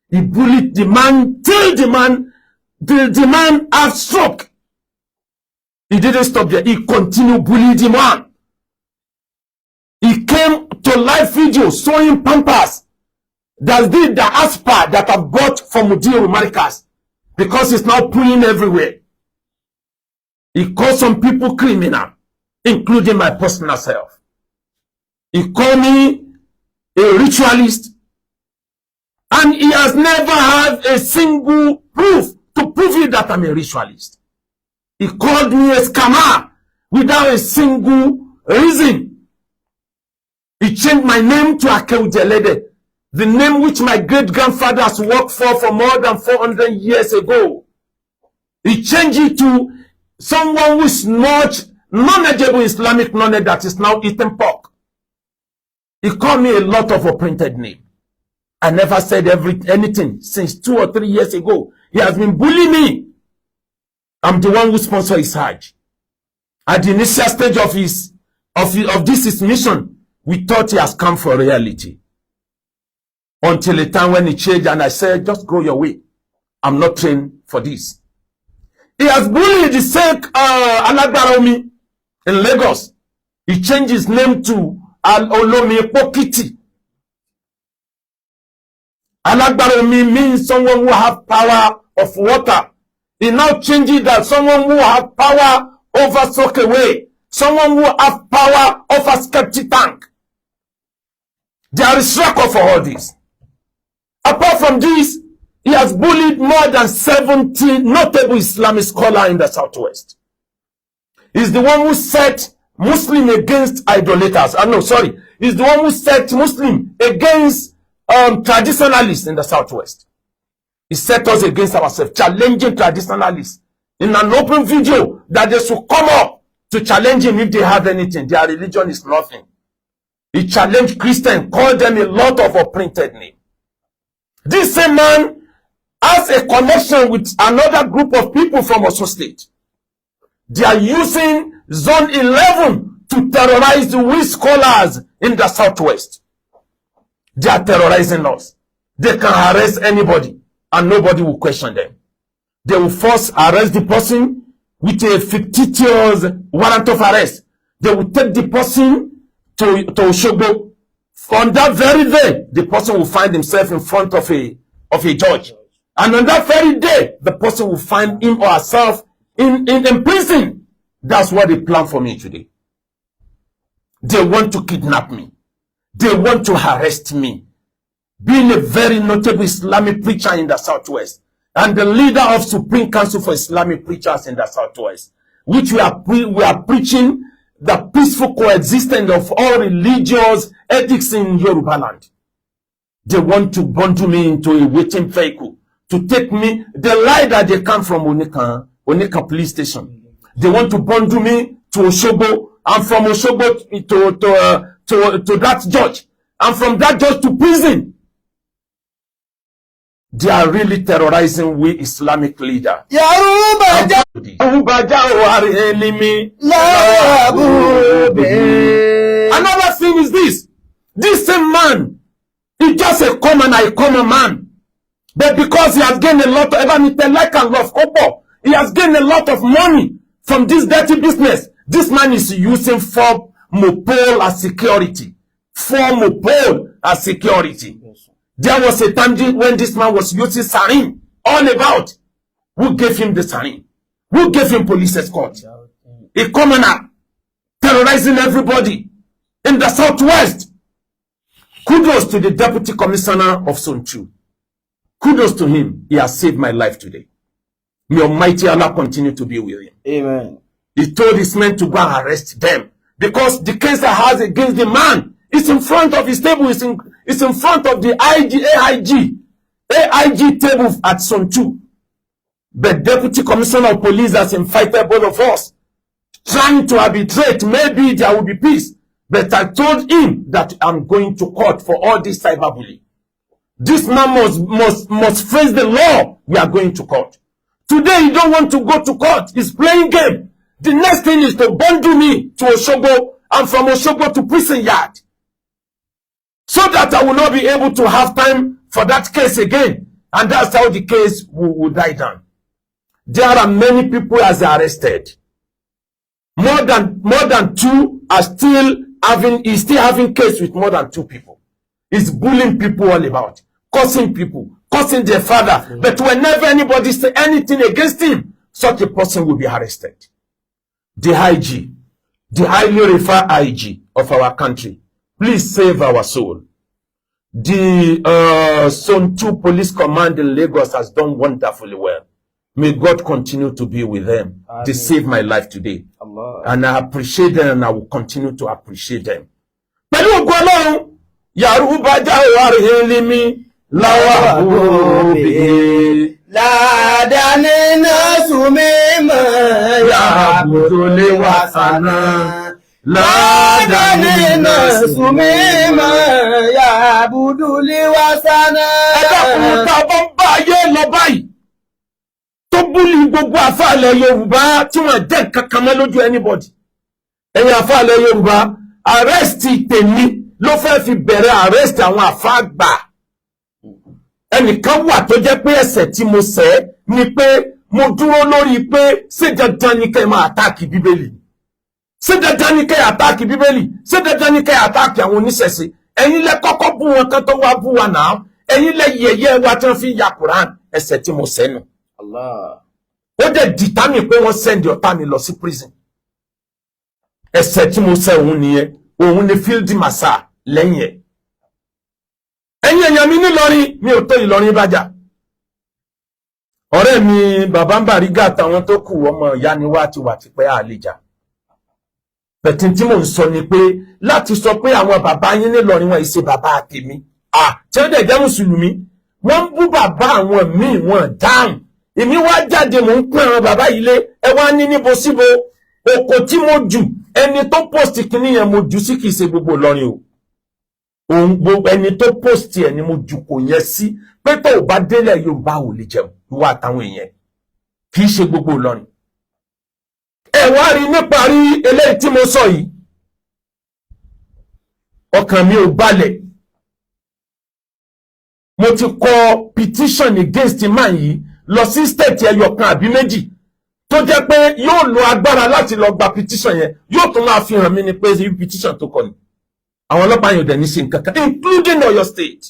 He bullied the man till the man had stroke. He didn't stop there. He continued bullying the man. He came to live video showing pampers that did the aspa that I bought from Mudiru Markaz because it's now pulling everywhere. He called some people criminal, including my personal self. He called me a ritualist, and he has never had a single proof to prove it that I'm a ritualist. He called me a scammer without a single reason. He changed my name to Akewujelede, the name which my great-grandfathers worked for more than 400 years ago. He changed it to someone who is not knowledgeable Islamic knowledge that is now eating pork. He called me a lot of printed name. I never said anything since 2 or 3 years ago. He has been bullying me. I'm the one who sponsored his Hajj. At the initial stage of this his mission, we thought he has come for reality. Until the time when he changed and I said, "Just go your way. I'm not trained for this." He has bullied the Sheikh Alagbara Omi in Lagos. He changed his name to Al Olomi Pokiti. Alagbara Omi means someone who have power of water. He now changes that someone who have power over soakaway, someone who have power over septic tank. There is record for all this. Apart from this, he has bullied more than 70 notable Islamic scholars in the Southwest. He's the one who set Muslim against idolaters. No, sorry. He's the one who set Muslim against traditionalists in the Southwest. He set us against ourselves, challenging traditionalists in an open video that they should come up to challenge him if they have anything. Their religion is nothing. He challenged Christians, called them a lot of printed name. This same man has a connection with another group of people from Osun State. They are using Zone 11 to terrorize the we scholars in the Southwest. They are terrorizing us. They can arrest anybody and nobody will question them. They will first arrest the person with a fictitious warrant of arrest. They will take the person to Osogbo. On that very day, the person will find himself in front of a judge. And on that very day, the person will find him or herself in prison. That's what they plan for me today. They want to kidnap me. They want to arrest me. Being a very notable Islamic preacher in the Southwest and the leader of Supreme Council for Islamic Preachers in the Southwest, which we are preaching the peaceful coexistence of all religious ethics in Yoruba land. They want to bundle me into a waiting vehicle to take me. They lie that they come from Onikan, Onikan police station. They want to bundle me to Osogbo, and from Osogbo to that judge, and from that judge to prison. They are really terrorizing we Islamic leader. Yorùbá jẹ́ láàbùbẹ̀. Another thing is this. This same man is just a common man. But because he has gained a lot of, ever like and love, kó, he has gained a lot of money from this dirty business. This man is using four mopol as security. Four mopol as security. There was a time when this man was using sarin all about. Who gave him the sarin? Who gave him police escort? A commoner terrorizing everybody in the Southwest. Kudos to the deputy commissioner of Zone 2. Kudos to him. He has saved my life today. May Almighty Allah continue to be with him. Amen. He told his men to go and arrest them because the case that has against the man is in front of his table, is in front of the IG, AIG, AIG table at Zone 2. But deputy commissioner of police has invited both of us, trying to arbitrate. Maybe there will be peace. But I told him that I'm going to court for all this cyberbullying. This man must face the law. We are going to court. Today, you don't want to go to court. He's playing game. The next thing is to bundle me to Osogbo and from Osogbo to prison yard, so that I will not be able to have time for that case again. And that's how the case will die down. There are many people as arrested. More than two are still having, he's still having case with more than two people. He's bullying people all about, cursing people, cursing their father. But whenever anybody say anything against him, such a person will be arrested. The IG, the highly referred IG of our country, please save our soul. The Zone 2 Police Command in Lagos has done wonderfully well. May God continue to be with them. They saved my life today. Allah. And I appreciate them and I will continue to appreciate them. Pẹ̀lú ògo Ọlọ́run, Yàrá bá jáwé hélímí láwà bòbí. Ládàáni náà sùn mímọ́ Yàbùdó lé wà sànà. Ládàáni náà sùn mímọ́ yàbùdó lé wà sànà. Ẹ dákun, tá a bá ń bá ayé lọ báyìí, tó bully gbogbo àfáàlẹ̀ Yorùbá tí wọ́n jẹ́ nǹkan kan mọ́ lójú anybody. Ẹ̀yin àfáàlẹ̀ Yorùbá, arrest tèmi ló fẹ́ fi bẹ̀rẹ̀ arrest àwọn àfáàgbà. Ẹnìkan wà tó jẹ́ pé ẹ̀ṣẹ̀ tí mo ṣẹ̀ ni pé mo dúró lórí pé ṣé dandan ni kẹ́ ẹ máa attack Bíbélì? Ṣé dandan ni kẹ́ ẹ attack Bíbélì? Ṣé dandan ni kẹ́ ẹ attack àwọn oníṣẹ̀ṣe? Ẹ̀yin lẹ kọ́kọ́ bú wọn kan tó wá bú wa náà. Ẹ̀yin lẹ yẹ̀yẹ́ wa tí wọ́n fi ń ya Quran. Ẹ̀ṣẹ̀ tí mo ṣẹ̀ nù. Allah. Ó dẹ̀ determine pé wọ́n send ọ̀tá mi lọ sí prison. Ẹ̀ṣẹ̀ tí mo ṣẹ̀ òun nìyẹn. Òun ni field marshal lẹ́yìn ẹ̀. Ẹ̀yin èèyàn mi nílọrin, mi ò tó Ìlọrin bájà. Ọ̀rẹ́ mi bàbá ń Bàrígà àtàwọn tó kù, ọmọ ìyá ni wá ti wà tipẹ́, àlejà. Bẹ̀tí tí mò ń sọ ni pé láti sọ pé àwọn bàbá yín nílọrin wọn ìṣe bàbá tèmi, tí ó dẹ̀ jẹ́ mùsùlùmí, wọ́n ń bú bàbá àwọn míì, wọn dáhùn. Èmi wá jáde, mò ń pín àwọn bàbá yìí lé. Ẹ wá ní níbo síbo òkò tí mo jù ẹni tó post kìíní yẹn mo jù sí, kìí ṣe gbogbo Ìlọrin o. Òun gbogbo ẹni tó post ẹ ni mo jù kò yẹn sí pé tó o bá délẹ̀ Yorùbá ò lè jẹun, ìwọ àtàwọn èèyàn, kìí ṣe gbogbo Ìlọrin. Ẹ wá rí níparí eléyìí tí mo sọ yìí, ọkàn mi ò balẹ̀. Mo ti kọ petition against man yìí lọ sí state ẹyọ kan àbí méjì tó jẹ́ pé yóò lo agbára láti lọ gba petition yẹn, yóò tún máa fi hàn mí ni pé petition tó kọ ni. Àwọn ọlọ́pàá yóò dẹ̀ ní ṣe nǹkan kan, including Ọ̀yọ́ State.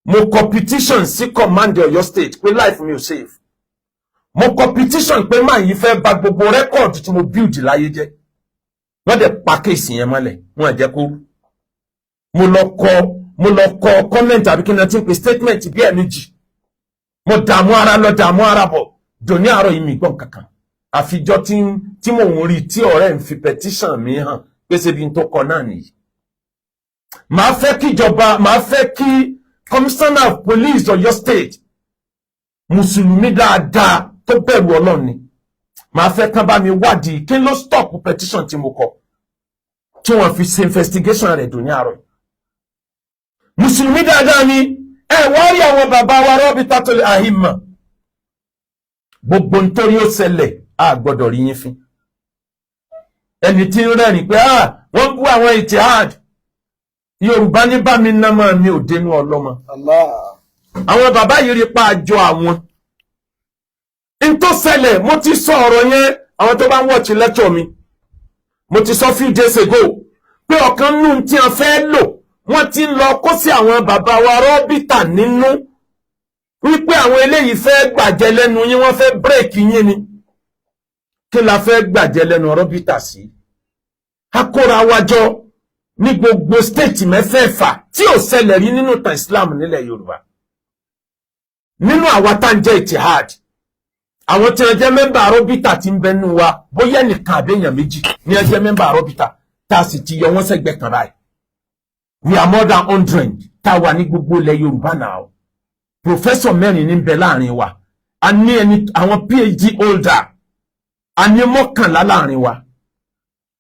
Mo kọ petition sí command Ọ̀yọ́ State pé life mi ò safe. Mo kọ petition pé man yìí fẹ́ bà gbogbo record tí mo build láyé jẹ́. Wọ́n dẹ̀ pa case yẹn mọ́lẹ̀, wọ́n jẹ́ kó rú. Mo lọ kọ comment àbí kí n ti ń pè statement bí ẹ̀ẹ̀mejì. Mo dààmú ara lọ, dààmú ara bọ̀, dòní àárọ̀ yìí mi gbọ́n kankan, àfijọ́ tí mò ń rí tí ọ̀rẹ́ ń fi petition mi hàn pé ṣe bí n tó kọ náà nìyí. Màá fẹ́ kíjọba, màá fẹ́ kí commissioner of police Ọ̀yọ́ State, mùsùlùmí dáadáa tó bẹ̀rù Ọlọ́run ni, màá fẹ́ kán bá mi wádìí kí ló stop petition tí mo kọ tí wọ́n fi ṣe investigation rẹ̀ dòní àárọ̀ yìí. Mùsùlùmí dáadáa ni. Ẹ wá rí àwọn bàbá wa rọ́bì tátólì àhìmọ̀, gbogbo nítorí ó ṣẹlẹ̀, a gbọ́dọ̀ rí yín fín. Ẹni tí ń rẹ́rìn pé ah, wọ́n bú àwọn Ittihad Yorùbá ní bá mi ná mọ́ mi ò dénú ọlọ́mọ. Allah. Àwọn bàbá yìí rí pa àjọ àwọn n tó ṣẹlẹ̀. Mo ti sọ ọ̀rọ̀ yẹn, àwọn tó bá ń watch lecture mi, mo ti sọ few days ago pé ọ̀kan nù tí wọ́n fẹ́ lò, wọ́n ti ń lọ kó sí àwọn bàbá wa rọ́bìtà nínú wípé àwọn eléyìí fẹ́ gbàjẹ́ lẹ́nu yín, wọ́n fẹ́ break yín ni. Kí la fẹ́ gbàjẹ́ lẹ́nu rọ́bìtà sí? Akóra wájọ Ní gbogbo state mẹ́fẹ̀ẹ̀fà tí ò ṣẹlẹ̀ rí nínú ìtàn Islam nílẹ̀ Yorùbá. Nínú àwa tá ń jẹ́ Itihad, àwọn tí wọ́n jẹ́ member Rọ́bítà tí ń bẹ nínú wa, bóyá nìkan àbẹ̀yàn méjì ní wọ́n jẹ́ member Rọ́bítà, tá a sì ti yọ wọ́n sẹ́gbẹ̀ẹ́ kan báyìí. We are more than 100 tá a wà ní gbogbo ilẹ̀ Yorùbá náà. Professor mẹ́rin ní bẹ láàrin wa. A ní ẹni àwọn PhD holder, a ní 11 láàrin wa.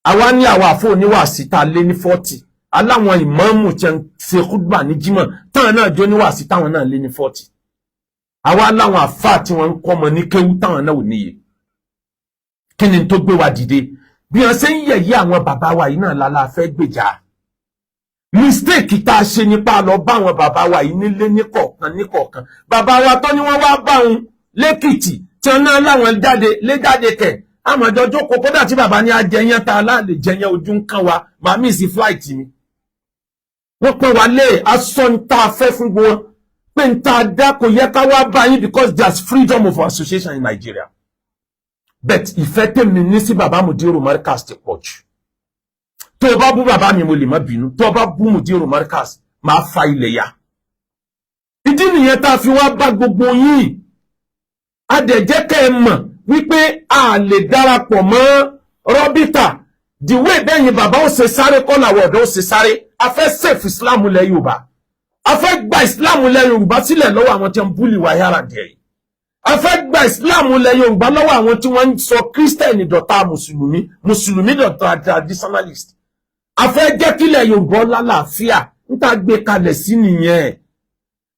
Àwa ní àwọn àfọ oníwàásí tá a lé ní 40, aláwọn ìmáàmù tí ń ṣe kúdùbà ní jímọ̀ táwọn náà jó níwàásí, táwọn náà lé ní 40. Àwa láwọn àfáà tí wọ́n ń kọ́ ọmọ ní kéwú, táwọn náà ò níye. Kí ni tó gbé wa dìde? Bí wọ́n ṣe ń yẹ̀yẹ́ àwọn bàbá wa yìí náà lálá fẹ́ gbèjà. Mistake tá a ṣe nípa lọ bá àwọn bàbá wa yìí nílé níkọ̀ọ̀kan níkọ̀ọ̀kan. Bàbá wa tó ní wọ́n wá bá òun lẹ́kìtì, tí wọ́n náà láwọn jáde lé jáde kẹ̀, àmọ̀jọ jókòó. Kódà tí bàbá ní ajẹyàn tá a láàlè jẹyàn, ojú ń kán wa, màá mí sí flight mi. Wọ́n pọ́n wa lé aṣọ ń tá a fẹ́ fún wọn pé ń tá a dá kò yẹ ká wá bá yín, because there's freedom of association in Nigeria. But ìfẹ́ tèmi ní sí bàbá Mudiru Markaz ti pọ̀ jù. Tó o bá bú bàbá mi, mo lè má bínú. Tó o bá bú Mudiru Markaz, máa fa ilẹ̀ ya. Ìdí nìyẹn tá a fi wá bá gbogbo yín. A dẹ̀ jẹ́ kẹ́ ẹ mọ̀ wípé a lè darapọ̀ mọ́ Rọ́bítà the way bẹ́yìn bàbá ó ṣe sáré kọ́ làwọn ọ̀dọ́ ó ṣe sáré. A fẹ́ save Islam lẹ̀ Yorùbá. A fẹ́ gba Islam lẹ̀ Yorùbá sílẹ̀ lọ́wọ́ àwọn tí wọ́n ń bully wa yára díẹ̀ yìí. A fẹ́ gba Islam lẹ̀ Yorùbá lọ́wọ́ àwọn tí wọ́n ń sọ Christian dọ̀tá Mùsùlùmí, Mùsùlùmí dọ̀tá traditionalist. A fẹ́ jẹ́ kílẹ̀ Yorùbá lálàáfíà. Ń tá gbé kalẹ̀ sí nìyẹn.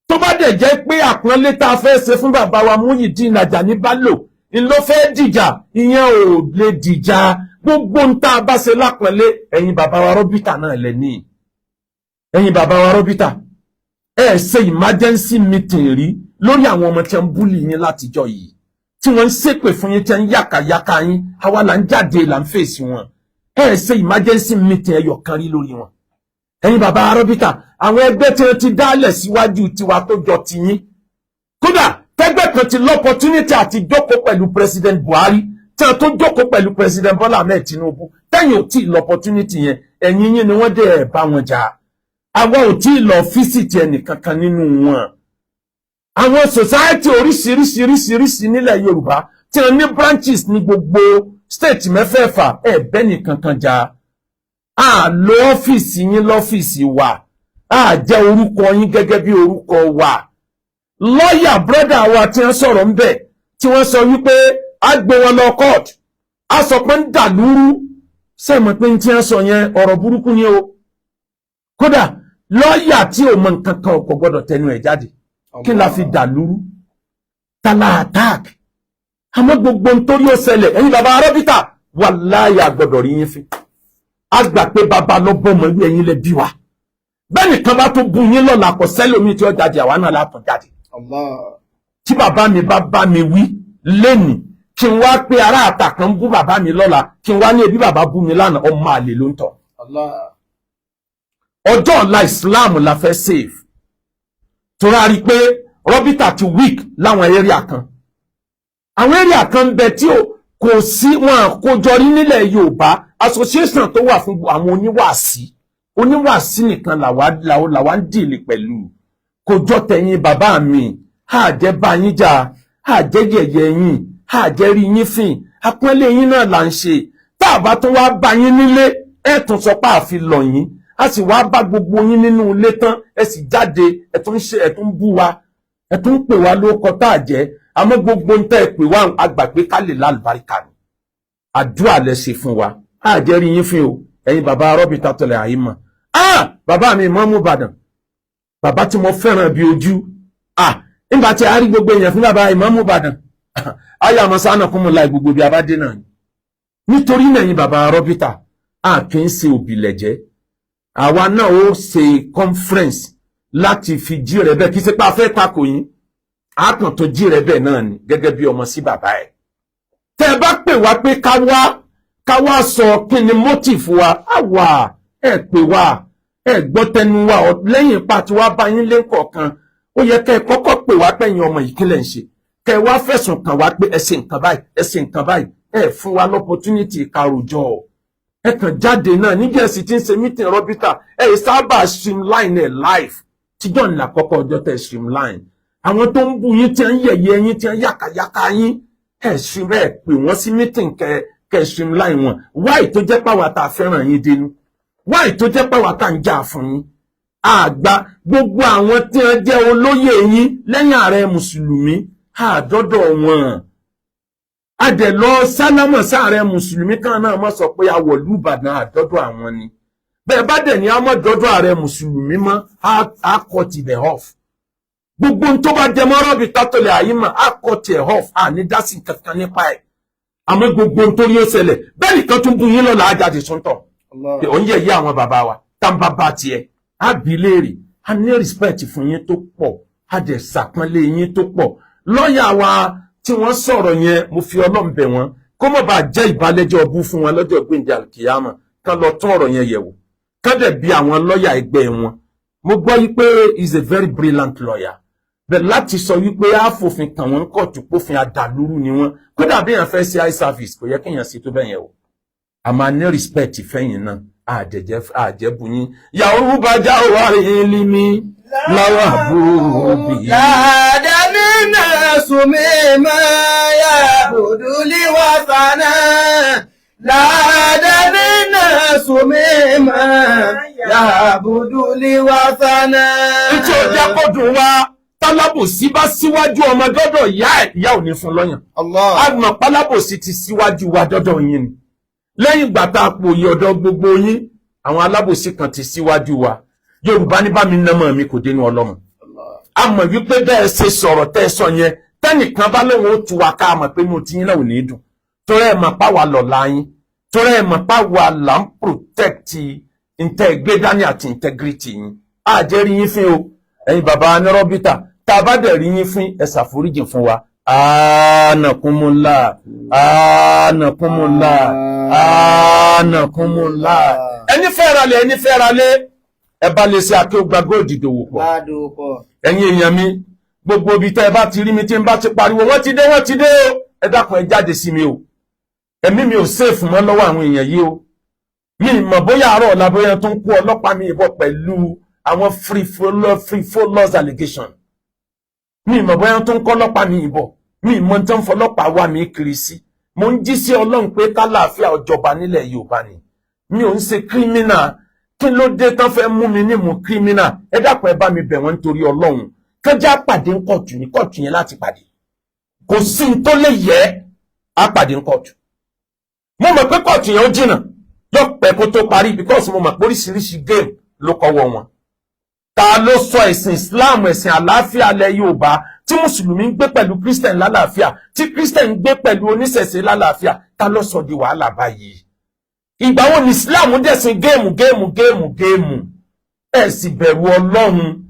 Tó bá dẹ̀ jẹ́ pé àpọ́nlé tá a fẹ́ ṣe fún bàbá wa Muyideen Ajani Bello ń ló fẹ́ dìjà, ìyẹn ò lè dìjà. Gbogbo ń tá a bá ṣe lápọ́nlé, ẹ̀yin bàbá wa Rọ́bítà náà lẹ̀ ní. Ẹ̀yin bàbá wa Rọ́bítà, ẹ ṣe emergency meeting rí lórí àwọn ọmọ tí wọ́n ń bully yín látijọ́ yìí, tí wọ́n ń ṣépè fún yín, tí wọ́n ń yàkàyàkà yín? Àwa là ń jáde, là ń fèsì wọn. Ẹ ṣe emergency meeting ẹyọ kan rí lórí wọn. Ẹ̀yin bàbá Rọ́bítà, àwọn ẹgbẹ́ tí wọ́n ti dálẹ̀ síwájú tiwa tó jọ tiyín, kódà tẹ́gbẹ́ kan ti l'opportunity àti jókòó pẹ̀lú President Buhari, tí wọ́n tó jókòó pẹ̀lú President Bola Ahmed Tinubu, tẹ́yìn ò tí ì l'opportunity yẹn. Ẹ̀yin yín ni wọ́n dẹ̀ ẹ̀ bá wọn jà. Àwa ò tí ì lọ visit ẹnìkankan nínú wọn. Àwọn society oríṣiríṣiríṣiríṣi nílẹ̀ Yorùbá tí wọ́n ní branches ní gbogbo state mẹ́fẹ̀ẹ̀fà, ẹ̀ bẹ́ẹ̀ nìkankan jà. A lo ọ́fíìsì yín lọ́fíìsì wa, a jẹ́ orúkọ yín gẹ́gẹ́ bí orúkọ wa. Lọ́ọ̀yà brother wa tí wọ́n sọ̀rọ̀ ńbẹ̀, tí wọ́n sọ wípé a gbé wọn lọ court, a sọ pé ń dàlúrú sẹ́mi pé tí wọ́n sọ yẹn, ọ̀rọ̀ burúkú ni o. Kódà lọ́ọ̀yà tí ò mọ nǹkan kan kò gbọ́dọ̀ tẹnu ẹ̀ jáde. Kí la fi dàlúrú tala attack? Àmọ́ gbogbo nítorí ó ṣẹlẹ̀, ẹ̀yin bàbá Rọ́bítà, wàláyà gbọ́dọ̀ rí yín fín. A gbà pé bàbá lọ bọ́mọ ìwé, ẹ̀yin lẹ bí wa. Bẹ́ẹ̀ nìkan bá tó bu yín lọ́la, kò sẹ́lómi tí ó jáde, àwa náà látọ̀ jáde. Tí bàbá mi bá bá mi wí lẹ́nìí, kí n wá pé ará àtà kan bú bàbá mi lọ́la, kí n wá ní ebi bàbá bú mi lánàá, ọmọ àlè ló ń tọ̀. Ọjọ́ ọ̀la Islam la fẹ́ save, torí a rí i pé Rọ́bítà ti weak láwọn area kan. Àwọn area kan ń bẹ tí kò sí wọn àkójọ rí nílẹ̀ Yorùbá. Association tó wà fún àwọn oníwàásí, oníwàásí nìkan làwa ń deal pẹ̀lú. Kò jọ tẹ̀yìn bàbá mi. Àjẹ́ bá yín jà, àjẹ́ yẹ̀yẹ́ yín, àjẹ́ rí yín fìn. Àpọ́nlé yín náà là ń ṣe. Tá a bá tún wá bá yín nílé, ẹ tún sọ pé àfi lọ̀ yín. A sì wá bá gbogbo yín nínú ilé tán, ẹ sì jáde, ẹ tún ṣe, ẹ tún bú wa, ẹ tún pè wá lóko tá a jẹ́. Àmọ́ gbogbo ń tẹ́ ẹ pè wá, àgbà pé ká lè lálùbáríkà ni àdúrà lẹ ṣe fún wa. Àjẹ́ rí yín fín o, ẹ̀yin bàbá Rọ́bìtà tọ̀lẹ̀ àyímọ̀. Ah, bàbá mi Ìmáàmù Ìbàdàn, bàbá tí mo fẹ́ràn bí ojú. Ah, nígbà tí a rí gbogbo èèyàn fún bàbá Ìmáàmù Ìbàdàn, ayé àmọ́ sáà kún mu láì gbogbo bí a bá dé náà. Nítorí náà, ẹ̀yin bàbá Rọ́bìtà, a kì í ṣe òbílẹ̀jẹ́. Àwa náà ó ṣe conference láti fi jí rẹ̀ bẹ́ẹ̀. Kì í ṣe pé a fẹ́ takò yín, a kàn tó jí rẹ̀ bẹ́ẹ̀ náà ni gẹ́gẹ́ bí ọmọ sí bàbá ẹ̀. Tẹ́ ẹ bá pè wá pé ká wá, ká wá sọ kí ni motive wa, á wà. Ẹ pè wá, ẹ gbọ́ tẹnu wa lẹ́yìn ipa tí wàá bá yín lé kọ̀ọ̀kan. Ó yẹ kẹ́ ẹ kọ́kọ́ pè wá pẹ̀yìn ọmọ yìí, kí lẹ̀ ń ṣe, kẹ́ ẹ wá fẹ̀sùn kàn wá pé ẹ ṣe nǹkan báyìí, ẹ ṣe nǹkan báyìí. Ẹ fún wa l'opportunity karùjọ. Ẹ kàn jáde náà níbi ẹ̀ sì ti ń ṣe meeting rọ́bítà, ẹ yìí sábà streamline ẹ̀ live. Tíjọ́ ńlá kọ́kọ́ ọjọ́ tẹ̀ streamline àwọn tó ń bú yín, tí ń yẹ̀yẹ́ yín, tí ń yàkàyàkà yín, ẹ̀ stream, ẹ̀ pè wọ́n sí meeting kẹ streamline wọn. Why tó jẹ́ pàwọ́ tá a fẹ́ràn yín dénú? Why tó jẹ́ pàwọ́ tá a ń jà fún yín? Àgbà gbogbo àwọn tí wọ́n jẹ́ olóyè yín lẹ́yìn ààrẹ mùsùlùmí, àdọ́dọ̀ wọn adẹ̀ lọ sálámọ̀ sáàrẹ mùsùlùmí kan náà mọ̀ sọ pé awọ̀lú Ìbàdàn, àdọ́dọ̀ àwọn ni. Bẹ́ẹ̀ bá dẹ̀ ní àmọ́ dọ́dọ̀ ààrẹ mùsùlùmí mọ́, á cut it off. Gbogbo tó bá jẹ mọ́ rọ́bì tátọ̀lẹ̀ àyímọ̀, á cut it off, à ní dásì kankan nípa ẹ̀. Àmọ́ gbogbo tó ní ó ṣẹlẹ̀ bẹ́ẹ̀ nìkan tún bú yín lọ́la, ajáde sọ́ńtọ̀ ò ń yẹ̀yẹ́ àwọn bàbá wa tá ń bá bá tiẹ̀ á bí léèrè. A ní respect fún yín tó pọ̀, a dẹ̀ ṣàpọ́nlé yín tó pọ̀. Lọ́ọ̀yà wa tí wọ́n sọ̀rọ̀ yẹn, mo fi Ọlọ́run bẹ̀ wọ́n, kó má bàa jẹ́ ìbálẹ́jọ́ ọbú fún wọn lọ́jọ́ gbèǹdé àlùkìyàmà. Kán lọ tún ọ̀rọ̀ yẹn yẹ̀wò, kán dẹ̀ bí àwọn lọ́ọ̀yà ẹgbẹ́ wọn. Mo gbọ́ wípé he is a very brilliant lawyer, bẹ́ẹ̀ láti sọ wípé àfòfin kàn wọ́n kóòtù, pófin àdàlúrú ni wọ́n. Kódà bí èèyàn fẹ́ ṣe eye service, kò yẹ kéèyàn ṣe tó bẹ́ẹ̀ yẹn o. A máa ní respect fẹ́yìn náà, àjẹbù yín yàwó bá já wà ní láwà bóbi. Làdàmí náà sùnmí máa yà bùdúlí wà sànà. Làdàmí náà sùnmí máa yà bùdúlí wà sànà. Nítorí ó jẹ́ kó dùn wá, tálábòsí bá síwájú ọmọ dọ́dọ̀ ìyá ẹ̀, ìyá ò ní fún lọ́yàn. Allah. Àmọ́ pálábòsí ti síwájú wa dọ́dọ̀ yín ni. Lẹ́yìn ìgbà tá a pòyì ọ̀dọ̀ gbogbo yín, àwọn alábòsí kan ti síwájú wa. Yorùbá ní bá mi nàmọ́ mi kò dénú ọlọ́run. A mọ̀ wípé bẹ́ẹ̀ ṣe sọ̀rọ̀ tẹ́ ẹ sọ yẹn, tẹ́nìkan bá lóun ó tu wa ká, a mọ̀ pé inú tiyín náà ò ní dùn, torí ẹ̀ mọ̀ páwa lọ̀la yín, torí ẹ̀ mọ̀ páwa là ń protect ntẹ́ gbé dání àti integrity yín. Àjẹrí yín fín o, ẹ̀yin bàbá anírọ́bítà. Tá a bá dẹ̀ rí yín fín, ẹ ṣàforíjì fún wa. Ànàkúnmúlá, ànàkúnmúlá, ànàkúnmúlá. Ẹni fẹ́ ra lé, ẹni fẹ́ ra lé, ẹ bá lè ṣe Akéwùgbà Gold dòwò pọ̀. Bá dòwò pọ̀. Ẹ̀yin èèyàn mi, gbogbo ibi tẹ́ ẹ bá ti rí mi, tí n bá ti pariwo "Wọ́n ti dé, wọ́n ti dé o", ẹ dákun, ẹ jáde sí mi o. Ẹ̀mí mi ò safe mọ́ lọ́wọ́ àwọn èèyàn yìí o. Mi mọ̀ bóyá àárọ̀ ọ̀la, bóyá tó ń kó ọlọ́pàá mi ìbọn pẹ̀lú àwọn frivolous allegation. Mi mọ̀ bóyá tó ń kọ́ ọlọ́pàá mi ìbọn, mi mọ̀ tó ń fọlọ́pàá wá mi kiri sí. Mo ń jí sí Ọlọ́run pé kálàáfíà ọjọba nílẹ̀ Yorùbá ni. Mi ò ń ṣe criminal. Kí ló dé tán fẹ́ mú mi ní mú criminal? Ẹ dákun, ẹ bá mi bẹ̀ wọ́n nítorí Ọlọ́run. Kẹjá pàdé ń kóòtù, ní kóòtù yẹn láti pàdé. Kò sí ní tó lè yẹ á pàdé ń kóòtù. Mo mọ̀ pé kóòtù yẹn ó jìnnà, yóò pẹ́ kó tó parí, because mo mọ̀ pé oríṣiríṣi game ló kọ́wọ́ wọn. Ta ló sọ ẹ̀sìn Islam, ẹ̀sìn àlàáfíà lẹ Yorùbá, tí mùsùlùmí ń gbé pẹ̀lú Christian lálàáfíà, tí Christian ń gbé pẹ̀lú oníṣẹ̀ṣe lálàáfíà, ta ló sọ di wàhálà báyìí? Ìgbà wo ni Islam dẹ̀sìn game, game, game, game? Ẹ̀ sì bẹ̀rù Ọlọ́run,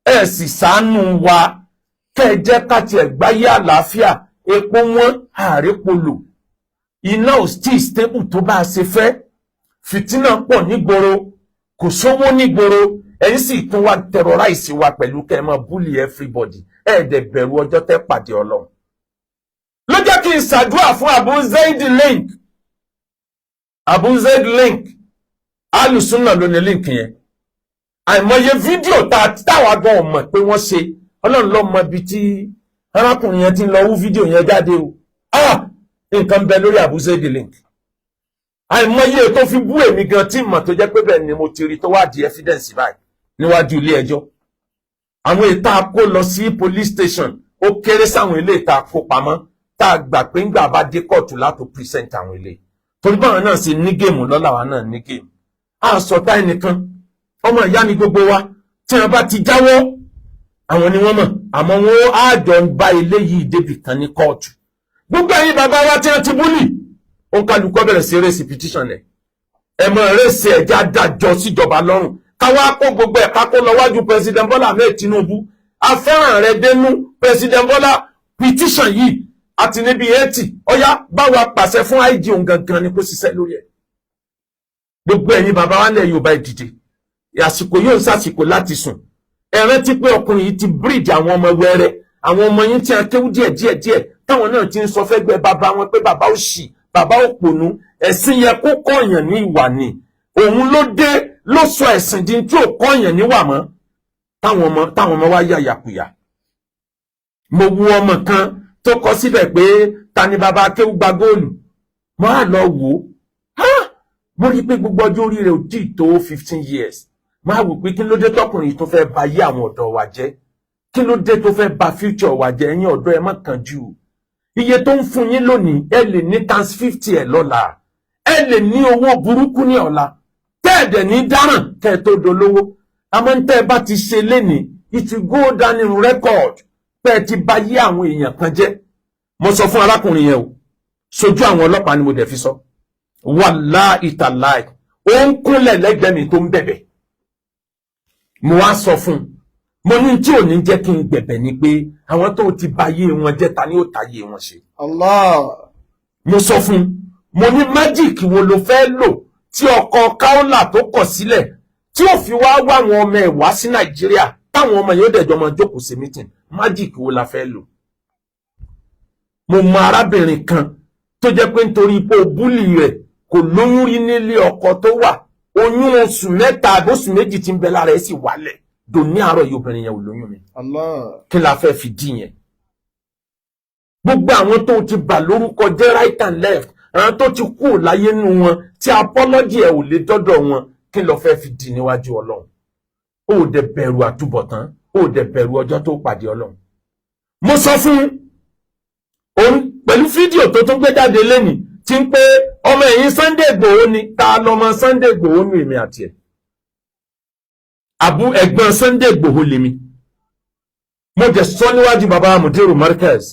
ẹ̀ sì ṣàánú wa, kẹ́ ẹ jẹ́ ká tiẹ̀ gbáyé àlàáfíà. Epo wọn, ààrẹ polo, iná ò tí stable tó bá a ṣe fẹ́, fìtínà pọ̀ nígboro, kò sówó nígboro. Ẹ̀yin sì tún wá terrorize wa pẹ̀lú kẹ́ ẹ máa bully everybody. Ẹ̀ dẹ̀ bẹ̀rù ọjọ́ tẹ́ pàdé Ọlọ́run. Ló jẹ́ kí n ṣàdúrà fún Abu Zaid link. Abu Zaid link, alùsùnà ló ní link yẹn. Àìmọye fídíò táwa gan mọ̀ pé wọ́n ṣe. Ọlọ́run ló mọ ibi tí arákùnrin yẹn ti ń lọ wú fídíò yẹn jáde o. Ah, nǹkan bẹ lórí Abu Zaid link. Àìmọye tó fi bú èmi gan tí mọ̀ tó jẹ́ pé bẹ́ẹ̀ ni mo ti rí tó wá di evidence báyìí níwájú ilé ẹjọ́. Àwọn ìta kó lọ sí police station, ó kéré sáwọn ilé ìta kó pamọ́ tá a gbà pé ńgbà bá dé kóòtù látò present àwọn ilé, torí báwọn náà ṣe ní game lọ́la, wa náà ní game. A sọ tá ẹnìkan, ọmọ ìyá ni gbogbo wa. Tí wọn bá ti jáwọ́, àwọn ni wọ́n mọ̀, àmọ́ wọn á jọ ń bá ilé yìí débì kan ní kóòtù. Gbogbo ẹ̀yin bàbá wa tí wọ́n ti bully, ó ń kálukọ́ bẹ̀rẹ̀ sí raise petition. Ẹ̀ ẹ̀ mọ̀ raise ẹ̀já dájọ́ síjọba lọ́rùn, káwá kó gbogbo ẹ̀, ká kó lọ wájú President Bola Ahmed Tinubu. Afẹ́ràn rẹ̀ dénú, President Bola. Petition yìí àti níbi 80, ọ̀yá báwa pàṣẹ fún IG, òun gangan ni kó ṣiṣẹ́ lórí ẹ̀. Gbogbo ẹ̀yin bàbá wa nílẹ̀ Yorùbá, ìdìde. Àsìkò yóò ń sàsìkò láti sùn. Ẹ rántí pé ọkùnrin yìí ti breed àwọn ọmọ wẹrẹ, àwọn ọmọ yín tí a kéwú díẹ̀ díẹ̀ díẹ̀, táwọn náà ti ń sọ fẹ́gbẹ́ bàbá wọn pé bàbá òṣì, bàbá òpònú. Ẹ̀sìn yẹ kó kọ̀yàn ní ìwà ni. Òun ló dé ló sọ ẹ̀sìn di tí ò kọ̀yàn níwà mọ́, táwọn ọmọ wa yà yàkuyà. Mo wo ọmọ kan tó kọ síbẹ̀ pé, "Ta ni bàbá akéwú gba góòlù?" Mo á lọ wò ó, mo rí i pé gbogbo ọjọ́ orí rẹ̀ ò tí ì tó 15 years. Mo á wò pé, kí ló dé tọkùnrin tó fẹ́ ba yé àwọn ọ̀dọ́ wa jẹ́? Kí ló dé tó fẹ́ ba future wa jẹ́? Ẹ̀yin ọ̀dọ́, ẹ má kánjú. Iye tó ń fún yín lónìí, ẹ lè ní times 50 ẹ̀ lọ́la. Ẹ lè ní owó burúkú ní ọ̀la, tẹ́ ẹ̀ dẹ̀ ní dáràn kẹ́ ẹ tó dolówó. Àmọ́ ń tẹ́ ẹ bá ti ṣe lénìí, it will go down in record pé ẹ ti bà yé àwọn èèyàn kan jẹ́. Mo sọ fún arákùnrin yẹn o, sojú àwọn ọlọ́pàá ni mo dẹ̀ fi sọ. Wàláì tàláì, ó ń kúnlẹ̀ lẹ́gbẹ̀ẹ́ mi tó ń bẹ̀bẹ̀. Mo wá sọ fún un, mo ní tí ò ní jẹ́ kí n gbẹ̀bẹ̀ ni pé àwọn tó ti bà yé wọn jẹ́, ta ni ó ta yé wọn ṣe? Allah. Mo sọ fún un, mo ní magic wo ló fẹ́ lò tí ọkọ Kaola tó kọ̀ sílẹ̀ tí ó fi wá wá àwọn ọmọ ẹ̀ wá sí Nàìjíríà, táwọn ọmọ yóò dẹ̀jọ́ máa jókòó sí meeting? Magic wo la fẹ́ lò? Mo mọ arábìnrin kan tó jẹ́ pé nítorí pé ó bully rẹ̀, kò lóyún rí nílé ọkọ tó wà. Oyún oṣù 3 àbóṣù 2 tí ń bẹ lára ẹ̀ sì wálẹ̀ dòní àárọ̀ yìí. Obìnrin yẹn ò lóyún mi. Allah. Kí la fẹ́ fi dí yẹn? Gbogbo àwọn tó ti bà lórúkọ jẹ́ right and left, àwọn tó ti kú láyé nù wọn tí apology ẹ̀ ò lè dọ́dọ̀ wọn, kí ló fẹ́ fi dì níwájú Ọlọ́run? Ó dẹ̀ bẹ̀rù àtúbọ̀tán, ó dẹ̀ bẹ̀rù ọjọ́ tó pàdé Ọlọ́run. Mo sọ fún òun pẹ̀lú fídíò tó tún gbé jáde lẹ́nìí tí ń pé ọmọ ẹ̀yìn Sunday Igboho ni. Ta lọmọ Sunday Igboho nù èmi àti ẹ̀? Àbú ẹ̀gbọ́n Sunday Igboho lèmi. Mo dẹ̀ sọ níwájú baba Mudiru Markaz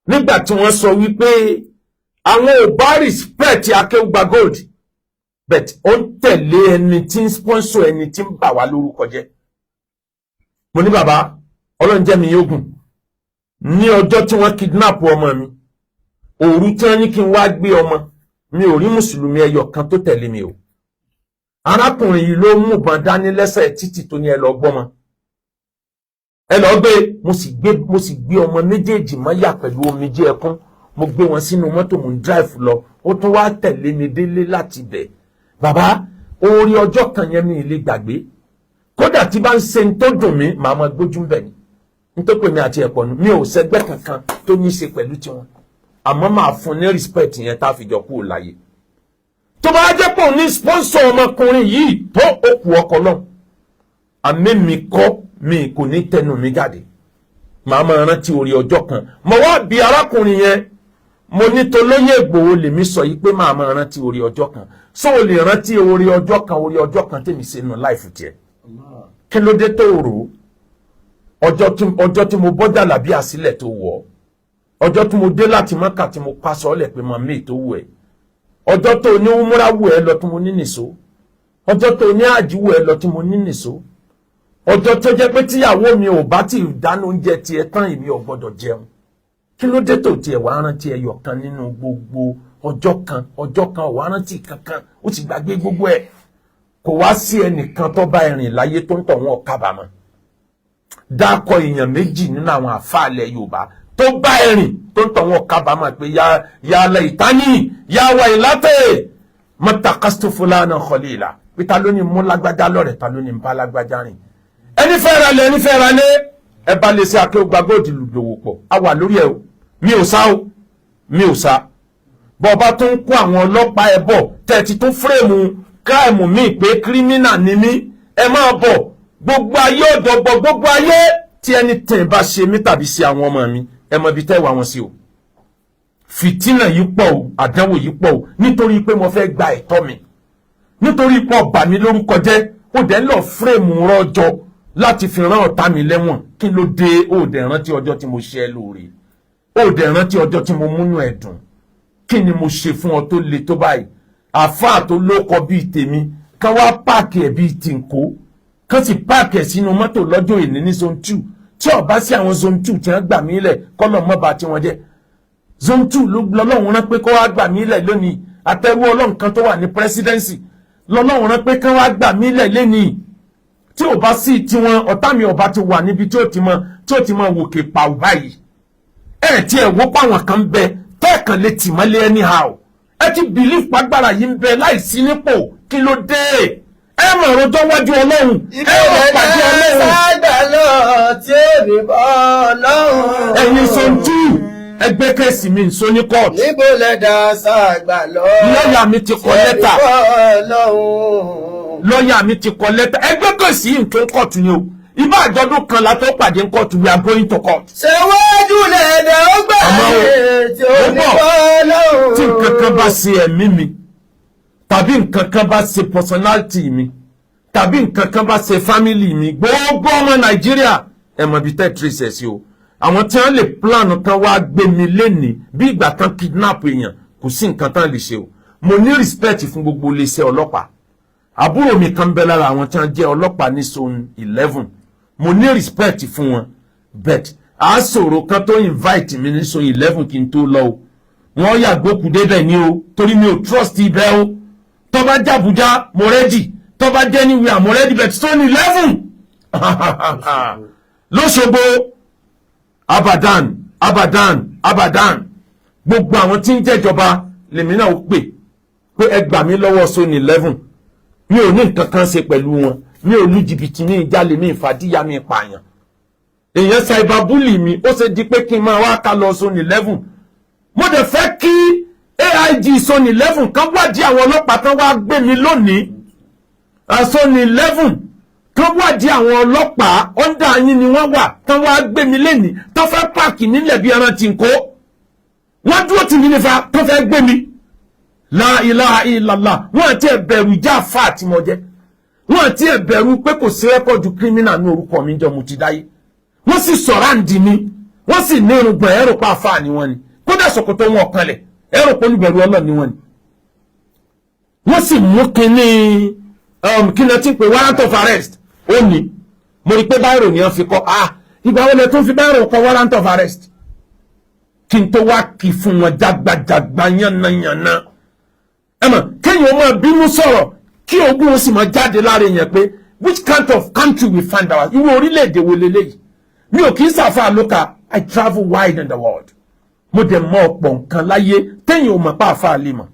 nígbà tí wọ́n sọ wípé àwọn ò bá respect Akéwùgbà Gold, but ó ń tẹ̀lé ẹni tí ń sponsor ẹni tí ń bà wá lórúkọ jẹ́. Mo ní, bàbá, Ọlọ́run jẹ́ mi yógùn. Ní ọjọ́ tí wọ́n kidnap ọmọ mi, òru tí wọ́n ní kí n wá gbé ọmọ mi, ò rí mùsùlùmí ẹyọ kan tó tẹ̀lé mi o. Arákùnrin yìí ló mú ìbọn dání lẹ́sẹ̀ títì tó ní, "Ẹ lọ gbọ́mọ, ẹ lọ gbé." Mo sì gbé ọmọ méjèèjì mọ́yà pẹ̀lú omijé ẹkún. Mo gbé wọn sínú mọ́tò, mo ń drive lọ. Ó tún wá tẹ̀lé mi délé láti bẹ̀. Bàbá, orí ọjọ́ kan yẹn mi ì lè gbàgbé. Kódà tí bá ń ṣe ń tó dùn mí, màá máa gbójú bẹ̀ ni nítorí pé mi àti ẹ̀pọ̀ nù. Mi ò sẹ́gbẹ́ kankan tó ní í ṣe pẹ̀lú tiwọn, àmọ́ máa fún ní respect yẹn tá a fi jọ kúrò láyé. Tó bá jẹ́ pé òun ní sponsor ọmọkùnrin yìí tó òkú ọkọ̀ náà, àmì mi kọ́ mi kò ní tẹnu mi jáde. Màá máa rántí orí ọjọ́ kan. Mo wá bi arákùnrin yẹn, mo ní tolóyè Ìgbòho lèmi sọ yìí pé màá máa rántí orí ọjọ́ kan. So o lè rántí orí ọjọ́ kan, orí ọjọ́ kan tèmi ṣe nù life tiẹ̀? Kí ló dé tó rò ó? Ọjọ́ tí mo bọ́jà làbí àsílẹ̀ tó wọ̀ ọ́, ọjọ́ tí mo dé láti Mọ́kà tí mo pa sọ́ọ̀lẹ̀ pé mo mí tó wù ẹ́, ọjọ́ tó ní umura wù ẹ́ lọ tí mo ní nìṣó, ọjọ́ tó ní àjí wù ẹ́ lọ tí mo ní nìṣó, ọjọ́ tó jẹ́ pé tíyàwó mi ò bá tí ì dáná oúnjẹ tiẹ̀ tán, èmi ò gbọ́dọ̀ jẹun. Kí ló dé tó tiẹ̀ wá rántí ẹyọ kan nínú gbogbo ọjọ́ kan? Ọjọ́ kan ò wá rántí kankan, ó ti gbàgbé gbogbo ẹ̀. Kò wá sí ẹnìkan tó bá ẹrìn láyé tó ń tọ̀ wọ́n kábàámọ̀. Dákọ̀ èèyàn méjì nínú àwọn àfáàlẹ̀ Yorùbá tó bá ẹrìn tó ń tọ̀ wọ́n kábàámọ̀ pé ya laitani ya wailate matakastu fulana khalila, pé ta ló ní mú lágbájá lọ́rẹ̀, ta ló ní bá lágbájá rìn? Ẹni fẹ́ ra lé, ẹni fẹ́ ra lé, ẹ bá lè ṣe Akéwùgbà Gold lòwò pọ̀. A wà lórí ẹ o. Mi ò sá o, mi ò sá. Bọ́ ọba tó ń kó àwọn ọlọ́pàá ẹ bọ̀, tẹ́tí tó frame crime mi pé criminal ni mí, ẹ máa bọ̀. Gbogbo ayé ọ̀dọ̀ bọ̀, gbogbo ayé tí ẹni tẹ̀ bá ṣe mí tàbí ṣe àwọn ọmọ mi, ẹ mọ ibi tẹ́ wà wọn sí o. Fìtínà yìí pọ̀ o, àdánwò yìí pọ̀ o. Nítorí pé mo fẹ́ gba ẹ̀tọ́ mi, nítorí pé ó bà mí lórúkọ jẹ́, ó dẹ̀ ń lọ frame rọ́jọ́ láti fi rán ọ̀tá mi lẹ́wọ̀n. Kí ló dé? Ó dẹ̀ rántí ọjọ́ tí mo ṣe ẹ́ lóore, ó dẹ̀ rántí ọjọ́ tí mo múnú ẹ̀ dùn. Kí ni mo ṣe fún ọ tó le tó báyìí? Àáfàá tó lóko bíi tèmi kán wá pack ẹ̀ bíi tìǹkó, kán sì pack ẹ̀ sínú mọ́tò lọ́jọ́ ìní ní Zone 2. Tí ó bá sí àwọn Zone 2 tí wọ́n gbà mí lẹ̀, kọ́lọ̀ mọ́ bá tiwọn jẹ́. Zone 2 lọ́lọ́run rán pé kó wá gbà mí lẹ̀ lónìí. Àtẹrú Ọlọ́run kan tó wà ní presidency lọ́lọ́run rán pé kán wá gbà mí lẹ̀ lénìí. Tí ò bá sí tiwọn, ọ̀tá mi ọba ti wà níbi tí ó ti mọ wòkè pàù báyìí. Ẹ tí ẹ wó pàwọn kan bẹ tẹ́ẹ̀kan lè tì mọ́lé anyhow. Ẹ ti believe pàgbára yìí ń bẹ láìsí nípò. Kí ló dé? Ẹ mọ̀ rojọ́ wájú Ọlọ́run, ẹ mọ̀ pàdé Ìbílẹ̀ Ọlọ́run. ságbà lọ tí ó ní bọ́ lọ́hùn. Ẹ̀yin zone 2, ẹgbẹ́ case mi ń so ní court. Níbo lẹ́dà ságbà lọ? Lọ́ọ̀yà mi ti kọ lẹ́tà. Tí ó ní bọ́ lọ́hùn. Lọ́ọ̀yà mi ti kọ lẹ́tà. Ẹgbẹ́ case yìí ń tún court ni o. Ibà àjọ̀dún kan la tó pàdé ní court. We are going to court. Ṣé wájú lẹ́dà ó gbà Àmọ́ o, tí ó ní mo bọ̀. bọ́ lọ́hùn. Tí nǹkan kan bá ṣe ẹ̀mí mi, tàbí nǹkan kan bá ṣe personality mi, tàbí nǹkan kan bá ṣe family mi, gbogbo ọmọ Nàìjíríà, ẹ mọ̀ ibi tẹ́ trace ẹ̀ sí o. Àwọn tí wọ́n lè plan kan wá gbé mi lénìí bí ìgbà kan kidnap èèyàn, kò sí nǹkan tán lè ṣe o. Mo ní respect fún gbogbo iléeṣẹ́ ọlọ́pàá. Àbúrò mi kan bẹ lára àwọn tí wọ́n jẹ́ ọlọ́pàá ní zone 11. Mo ní respect fún wọn, but a sọ̀rọ̀ kan tó invite mi ní zone 11 kí n tó lọ o. Wọ́n yàgbókù débẹ̀ ní o, torí mi ò trust ibẹ̀ o. Tó bá jàbújá, mo ready. Tó bá jẹ́ anywhere, mo ready, but zone 11 lọ́sọ̀gbọ̀, abadan, abadan, abadan. Gbogbo àwọn tí ń jẹ́jọba lèmi náà pè pé ẹ gbà mí lọ́wọ́ zone 11. Mi ò ní nǹkan kan ṣe pẹ̀lú wọn. Mi ò lu jìbìtì ní ìjálè mi, ìfàdíyà mi, ìpààyàn èèyàn, cyberbully mi. Ó ṣe di pé kí n máa wá ká lọ zone 11. Mo dẹ̀ fẹ́ kí AIG zone 11 kan wádìí àwọn ọlọ́pàá kan wá gbé mi lónìí. Zone 11 kan wádìí àwọn ọlọ́pàá ọ̀ndà yín ni wọ́n wà kan wá gbé mi lénìí, tó fẹ́ park nílẹ̀ bí ẹran tí ń kó. Wọ́n dúró tì mí nífa tó fẹ́ gbé mi. La ilaha illallah. Wọ́n àti ẹ̀bẹ̀rù ìjà àfa àti mọ̀jẹ́. Wọ́n àti ẹ̀bẹ̀rù pé kò sí record criminal ní orúkọ mi jọ mo ti dáyé. Wọ́n sì sọ̀rọ̀ àǹdí mi, wọ́n sì ní irùngbọ̀n, ẹ̀rù pa àfa ni wọ́n ni. Kódà ṣòkòtò wọn kanlẹ̀, ẹ̀rù pé olùbẹ̀rù Ọlọ́ọ̀ ni wọ́n ni. Wọ́n sì mú kínní kí ni ti ń pè, warrant of arrest. Ó ní mo rí i pé biro ni wọ́n fi kọ́. Ah, ìgbà wo lẹ tún fi biro kọ warrant of arrest? Kí n tó wá kì fún wọn jágbajàgba, yánnayànna. Ẹ mọ̀ kéèyàn máa bínú sọ̀rọ̀, kí ogun ó sì máa jáde lára èèyàn pé which kind of country we find our, irú orílẹ̀-èdè wo leléyìí? Mi ò kì í sàfà lóka. I travel wide in the world. Mo dẹ̀ mọ ọ̀pọ̀ nǹkan láyé téèyàn ò mọ̀ pa àfa lè mọ̀.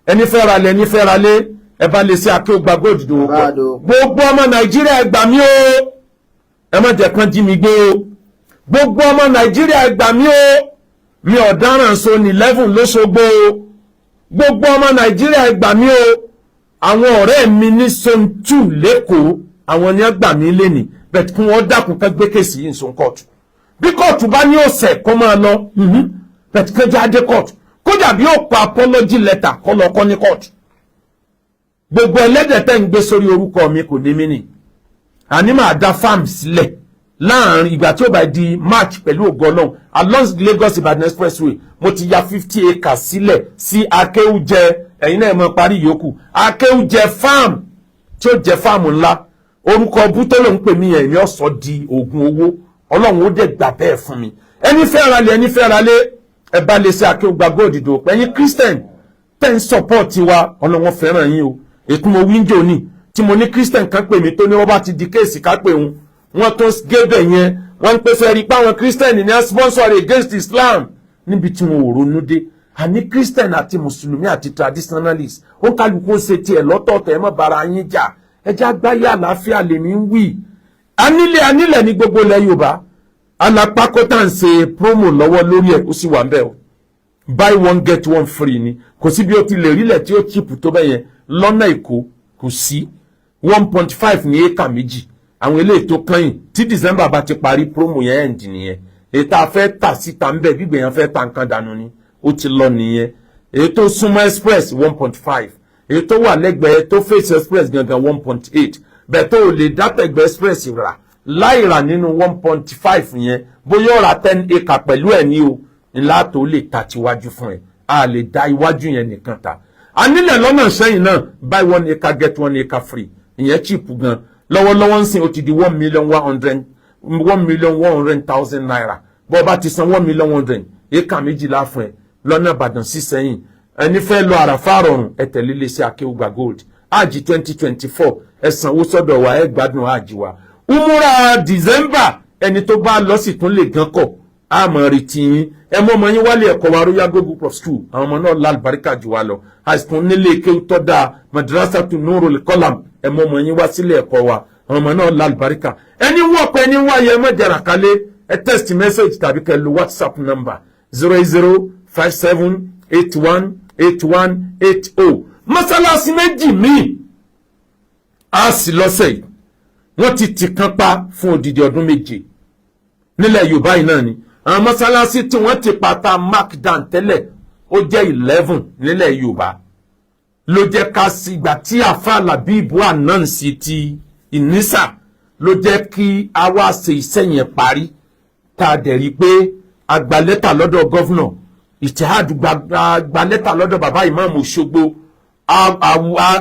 Ẹni fẹ́ ra lé, ẹni fẹ́ ra lé, ẹ bá lè ṣe Akéwògbà Gold dòwò pọ̀. Gbogbo ọmọ Nàìjíríà, ẹ gbà mí o. Ẹ má jẹ́ kán jí mi gbé o. Gbogbo ọmọ Nàìjíríà, ẹ gbà mí o. Mi ọ̀daràn zone 11 lóṣogbo o. Gbogbo ọmọ Nàìjíríà, ẹ gbà mí o. Àwọn ọ̀rẹ́ mi ní zone 2 lẹ́kọ̀ọ́, àwọn ni wọ́n gbà mí lẹ́nìí bẹ́ẹ̀, kí wọ́n dákun ká gbé case yìí sùn kóòtù. Bí kóòtù bá ní ọ̀sẹ̀, kó máa lọ bẹ́ẹ̀, kí wọ́n dé kóòtù, kódà bí ó kọ apology letter, kó lọ kọ́ ní kóòtù. Gbogbo ẹlẹ́dẹ̀ tẹ́ ń gbé sórí orúkọ mi kò ní mí nì. Àní máa dá farm sílẹ̀ láàrin ìgbà tí ó bá di March pẹ̀lú ògo Ọlọ́run. Along Lagos Ibadan Expressway, mo ti ya 50 acres sílẹ̀ sí Akéwújẹ. Ẹ̀yin náà mọ̀ parí yòókù. Akéwújẹ farm tí ó jẹ́ farm ńlá. Orúkọ bútó ló ń pè mí yẹn, èmi ọ̀sọ́ di oògùn owó. Ọlọ́run ó dẹ̀ gbà bẹ́ẹ̀ fún mi. Ẹni fẹ́ ra lé, ẹni fẹ́ ra lé, ẹ bá lè ṣe Akéwùgbà Gold dòwò pé ẹ̀yin Christian tẹ́ ń support wa, Ọlọ́run fẹ́ràn yín o. Ètò mo wíńjò ní tí mo ní Christian kan pè mí tó ní wọ́n bá ti di case ká pè òun, wọ́n tó gébẹ̀ yẹn, wọ́n ń pèsè rí pé àwọn Christian ní sponsor against Islam níbi tí wọn ò ronú dé. Àní Christian àti Mùsùlùmí àti traditionalist, ó kálukú ń ṣe tiẹ̀ lọ́tọ̀ọ̀tọ̀. Ẹ má bára yín jà. Ẹ jẹ́ àgbáyé àlàáfíà lèmi ń wí. Anílẹ̀, anílẹ̀ ní gbogbo ilẹ̀ Yorùbá. Alápákó tá à ń ṣe promo lọ́wọ́ lórí ẹ̀, ó sì wà ń bẹ̀ o. Buy one get one free ni. Kò sí bí ó ti lè rílẹ̀ tí ó cheap tó bẹ́ẹ̀ yẹn lọ́nà Èkó, kò sí. 1.5 ní éka méjì. Àwọn eléyìí tó kẹ́yìn tí December bá ti parí, promo yẹn end nìyẹn. Èyí tá a fẹ́ tà síta ń bẹ̀, gbígbé yẹn fẹ́ ta nǹkan dànù ni, ó ti lọ nìyẹn. Èyí tó súnmọ́ express, 1.5. Èyí tó wà lẹ́gbẹ̀ẹ́, tó face express gangan, 1.8. Bẹ́ẹ̀ tó o lè dátẹ̀gbẹ́ express rà láì rà nínú 1.5 yẹn, bóyá ó ra 10 acre pẹ̀lú ẹ̀ ní o ńlá tó lè ta tiwájú fún ẹ. A lè da iwájú yẹn nìkan ta. A nílẹ̀ lọ́nà sẹ́yìn náà, buy one acre get one acre free. Ìyẹn cheap gan. Lọ́wọ́lọ́wọ́ ń sìn, ó ti di one million one hundred, ₦1,100,000. Bó o bá ti san 1,100,000, éka méjìlá fún ẹ lọ́nà Ìbàdàn sí sẹ́yìn. Ẹni fẹ́ lọ àràfà rọrùn, ẹ tẹ̀lé iléeṣẹ́ Akéwùgbà Gold. Ájì 2024, ẹ sanwó sọ́dọ̀ wa, ẹ gbádùn ájì wa. Umura December, ẹni tó bá lọ sì tún lè gan kọ̀. A máa retí yín. Ẹ mọ́ ọmọ yín wálé ẹ̀kọ́ wa, Royal Gold Group of School. Àwọn ọmọ náà lálùbáríkà jù wá lọ. Àìsàn nílé kéwú tó dáa, Madrasatu Nurul Qalam. Ẹ mọ́ ọmọ yín wá sílé ẹ̀kọ́ wa, àwọn ọmọ náà lálùbáríkà. Ẹni wọ́pọ̀, ẹni wáyé, ẹ má jẹrà kálé. Ẹ text message tàbí kẹ́ lo WhatsApp number 0057818180. Mọ́sálásí méjì míì á sì lọ́sẹ̀ yìí. Wọ́n ti tì kan pa fún odidi ọdún 7 nílẹ̀ Yorùbá yìí náà ni. Àwọn mọ́sálásí tí wọ́n ti pa tá mark down tẹ́lẹ̀, ó jẹ́ 11 nílẹ̀ Yorùbá. Ló jẹ́ ká sí ìgbà tí àfa Làbíbù announce ti Ìnísà, ló jẹ́ kí a wá ṣe iṣẹ́ yẹn parí, tá a dẹ̀ rí i pé a gba lẹ́tà lọ́dọ̀ governor, Ìtìhádù gba lẹ́tà lọ́dọ̀ bàbá ìmáàmù Òṣogbo, a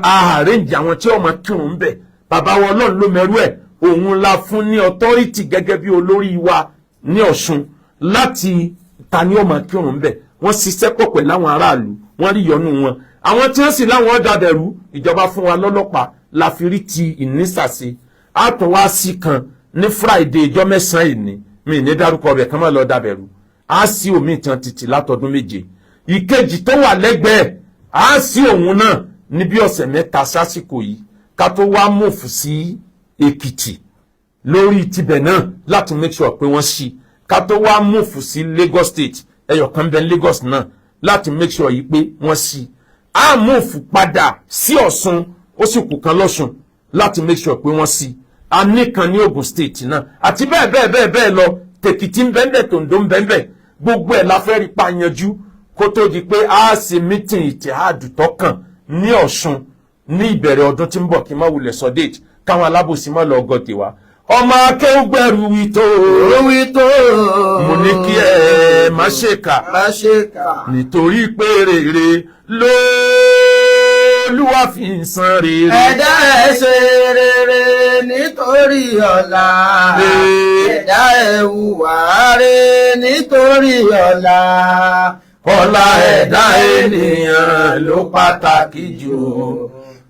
arrange àwọn tí ọmọ kírun ń bẹ̀. Bàbá wa, Ọlọ́run ló mẹ́rú ẹ̀, òun la fún ní authority gẹ́gẹ́ bí olórí wa ní Ọ̀ṣun láti ta ní ọmọ kírun ń bẹ̀. Wọ́n ṣiṣẹ́ pọ̀ pẹ̀lú àwọn aráàlú, wọ́n rí yọnu wọn. Àwọn tí wọ́n sì láwọn ọ̀dàbẹ̀rú, ìjọba fún wa lọ́lọ́pàá la fi rí ti Ìnísàsí. A tún wá sí kan ní Friday ìjọ mẹ́sàn-án ìní. Mi ní dárúkọ ọbẹ̀ kan má lọ dàbẹ̀rú. Á sí omi ìtàn títì látọdún 7. Ìkejì tó wà lẹ́gbẹ̀ẹ́, á sí òun náà ní bí ọ̀sẹ̀ 3 sásìkò yìí, ká tó wá move sí Èkìtì lórí tibẹ̀ náà láti make sure pé wọ́n ṣí, ká tó wá move sí Lagos State, ẹyọ kan bẹ Lagos náà, láti make sure yìí pé wọ́n ṣí. Á move padà sí Ọ̀ṣun, ó sì kù kan lọ́ṣun láti make sure pé wọ́n ṣí. A ní kan ní Ogun State náà àti bẹ́ẹ̀ bẹ́ẹ̀ bẹ́ẹ̀ bẹ́ẹ̀ lọ. Tèkìtì ń bẹ́ẹ̀, tòǹdó ń bẹ́ẹ̀, gbogbo ẹ̀ la fẹ́ rí pa yanjú kó tó di pé a ṣe meeting ìtìhádù tọkàn ní Ọ̀ṣun ní ìbẹ̀rẹ̀ ọdún tí ń bọ̀. Kí n má wulẹ̀ sọ date, káwọn alábòsí má lọ gọ̀dẹ̀ wá. Ọmọ akéwùgbẹ̀rù wí tó. Wí tó. Mo ní kí ẹ má ṣèkà. Má ṣe kà. Nítorí pé rere lÓlúwa fi ń san rere. Ẹ̀dá ẹ̀ ṣe rere nítorí ọ̀la. Ẹ̀dá ẹ̀ hùwà rere nítorí ọ̀la. Ọlá ẹ̀dá ènìyàn ló pàtàkì jù,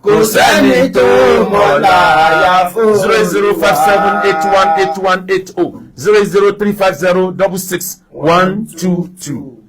kò sẹ́ni tó mọ̀lá àyàfó. 0057818180, 0035066122.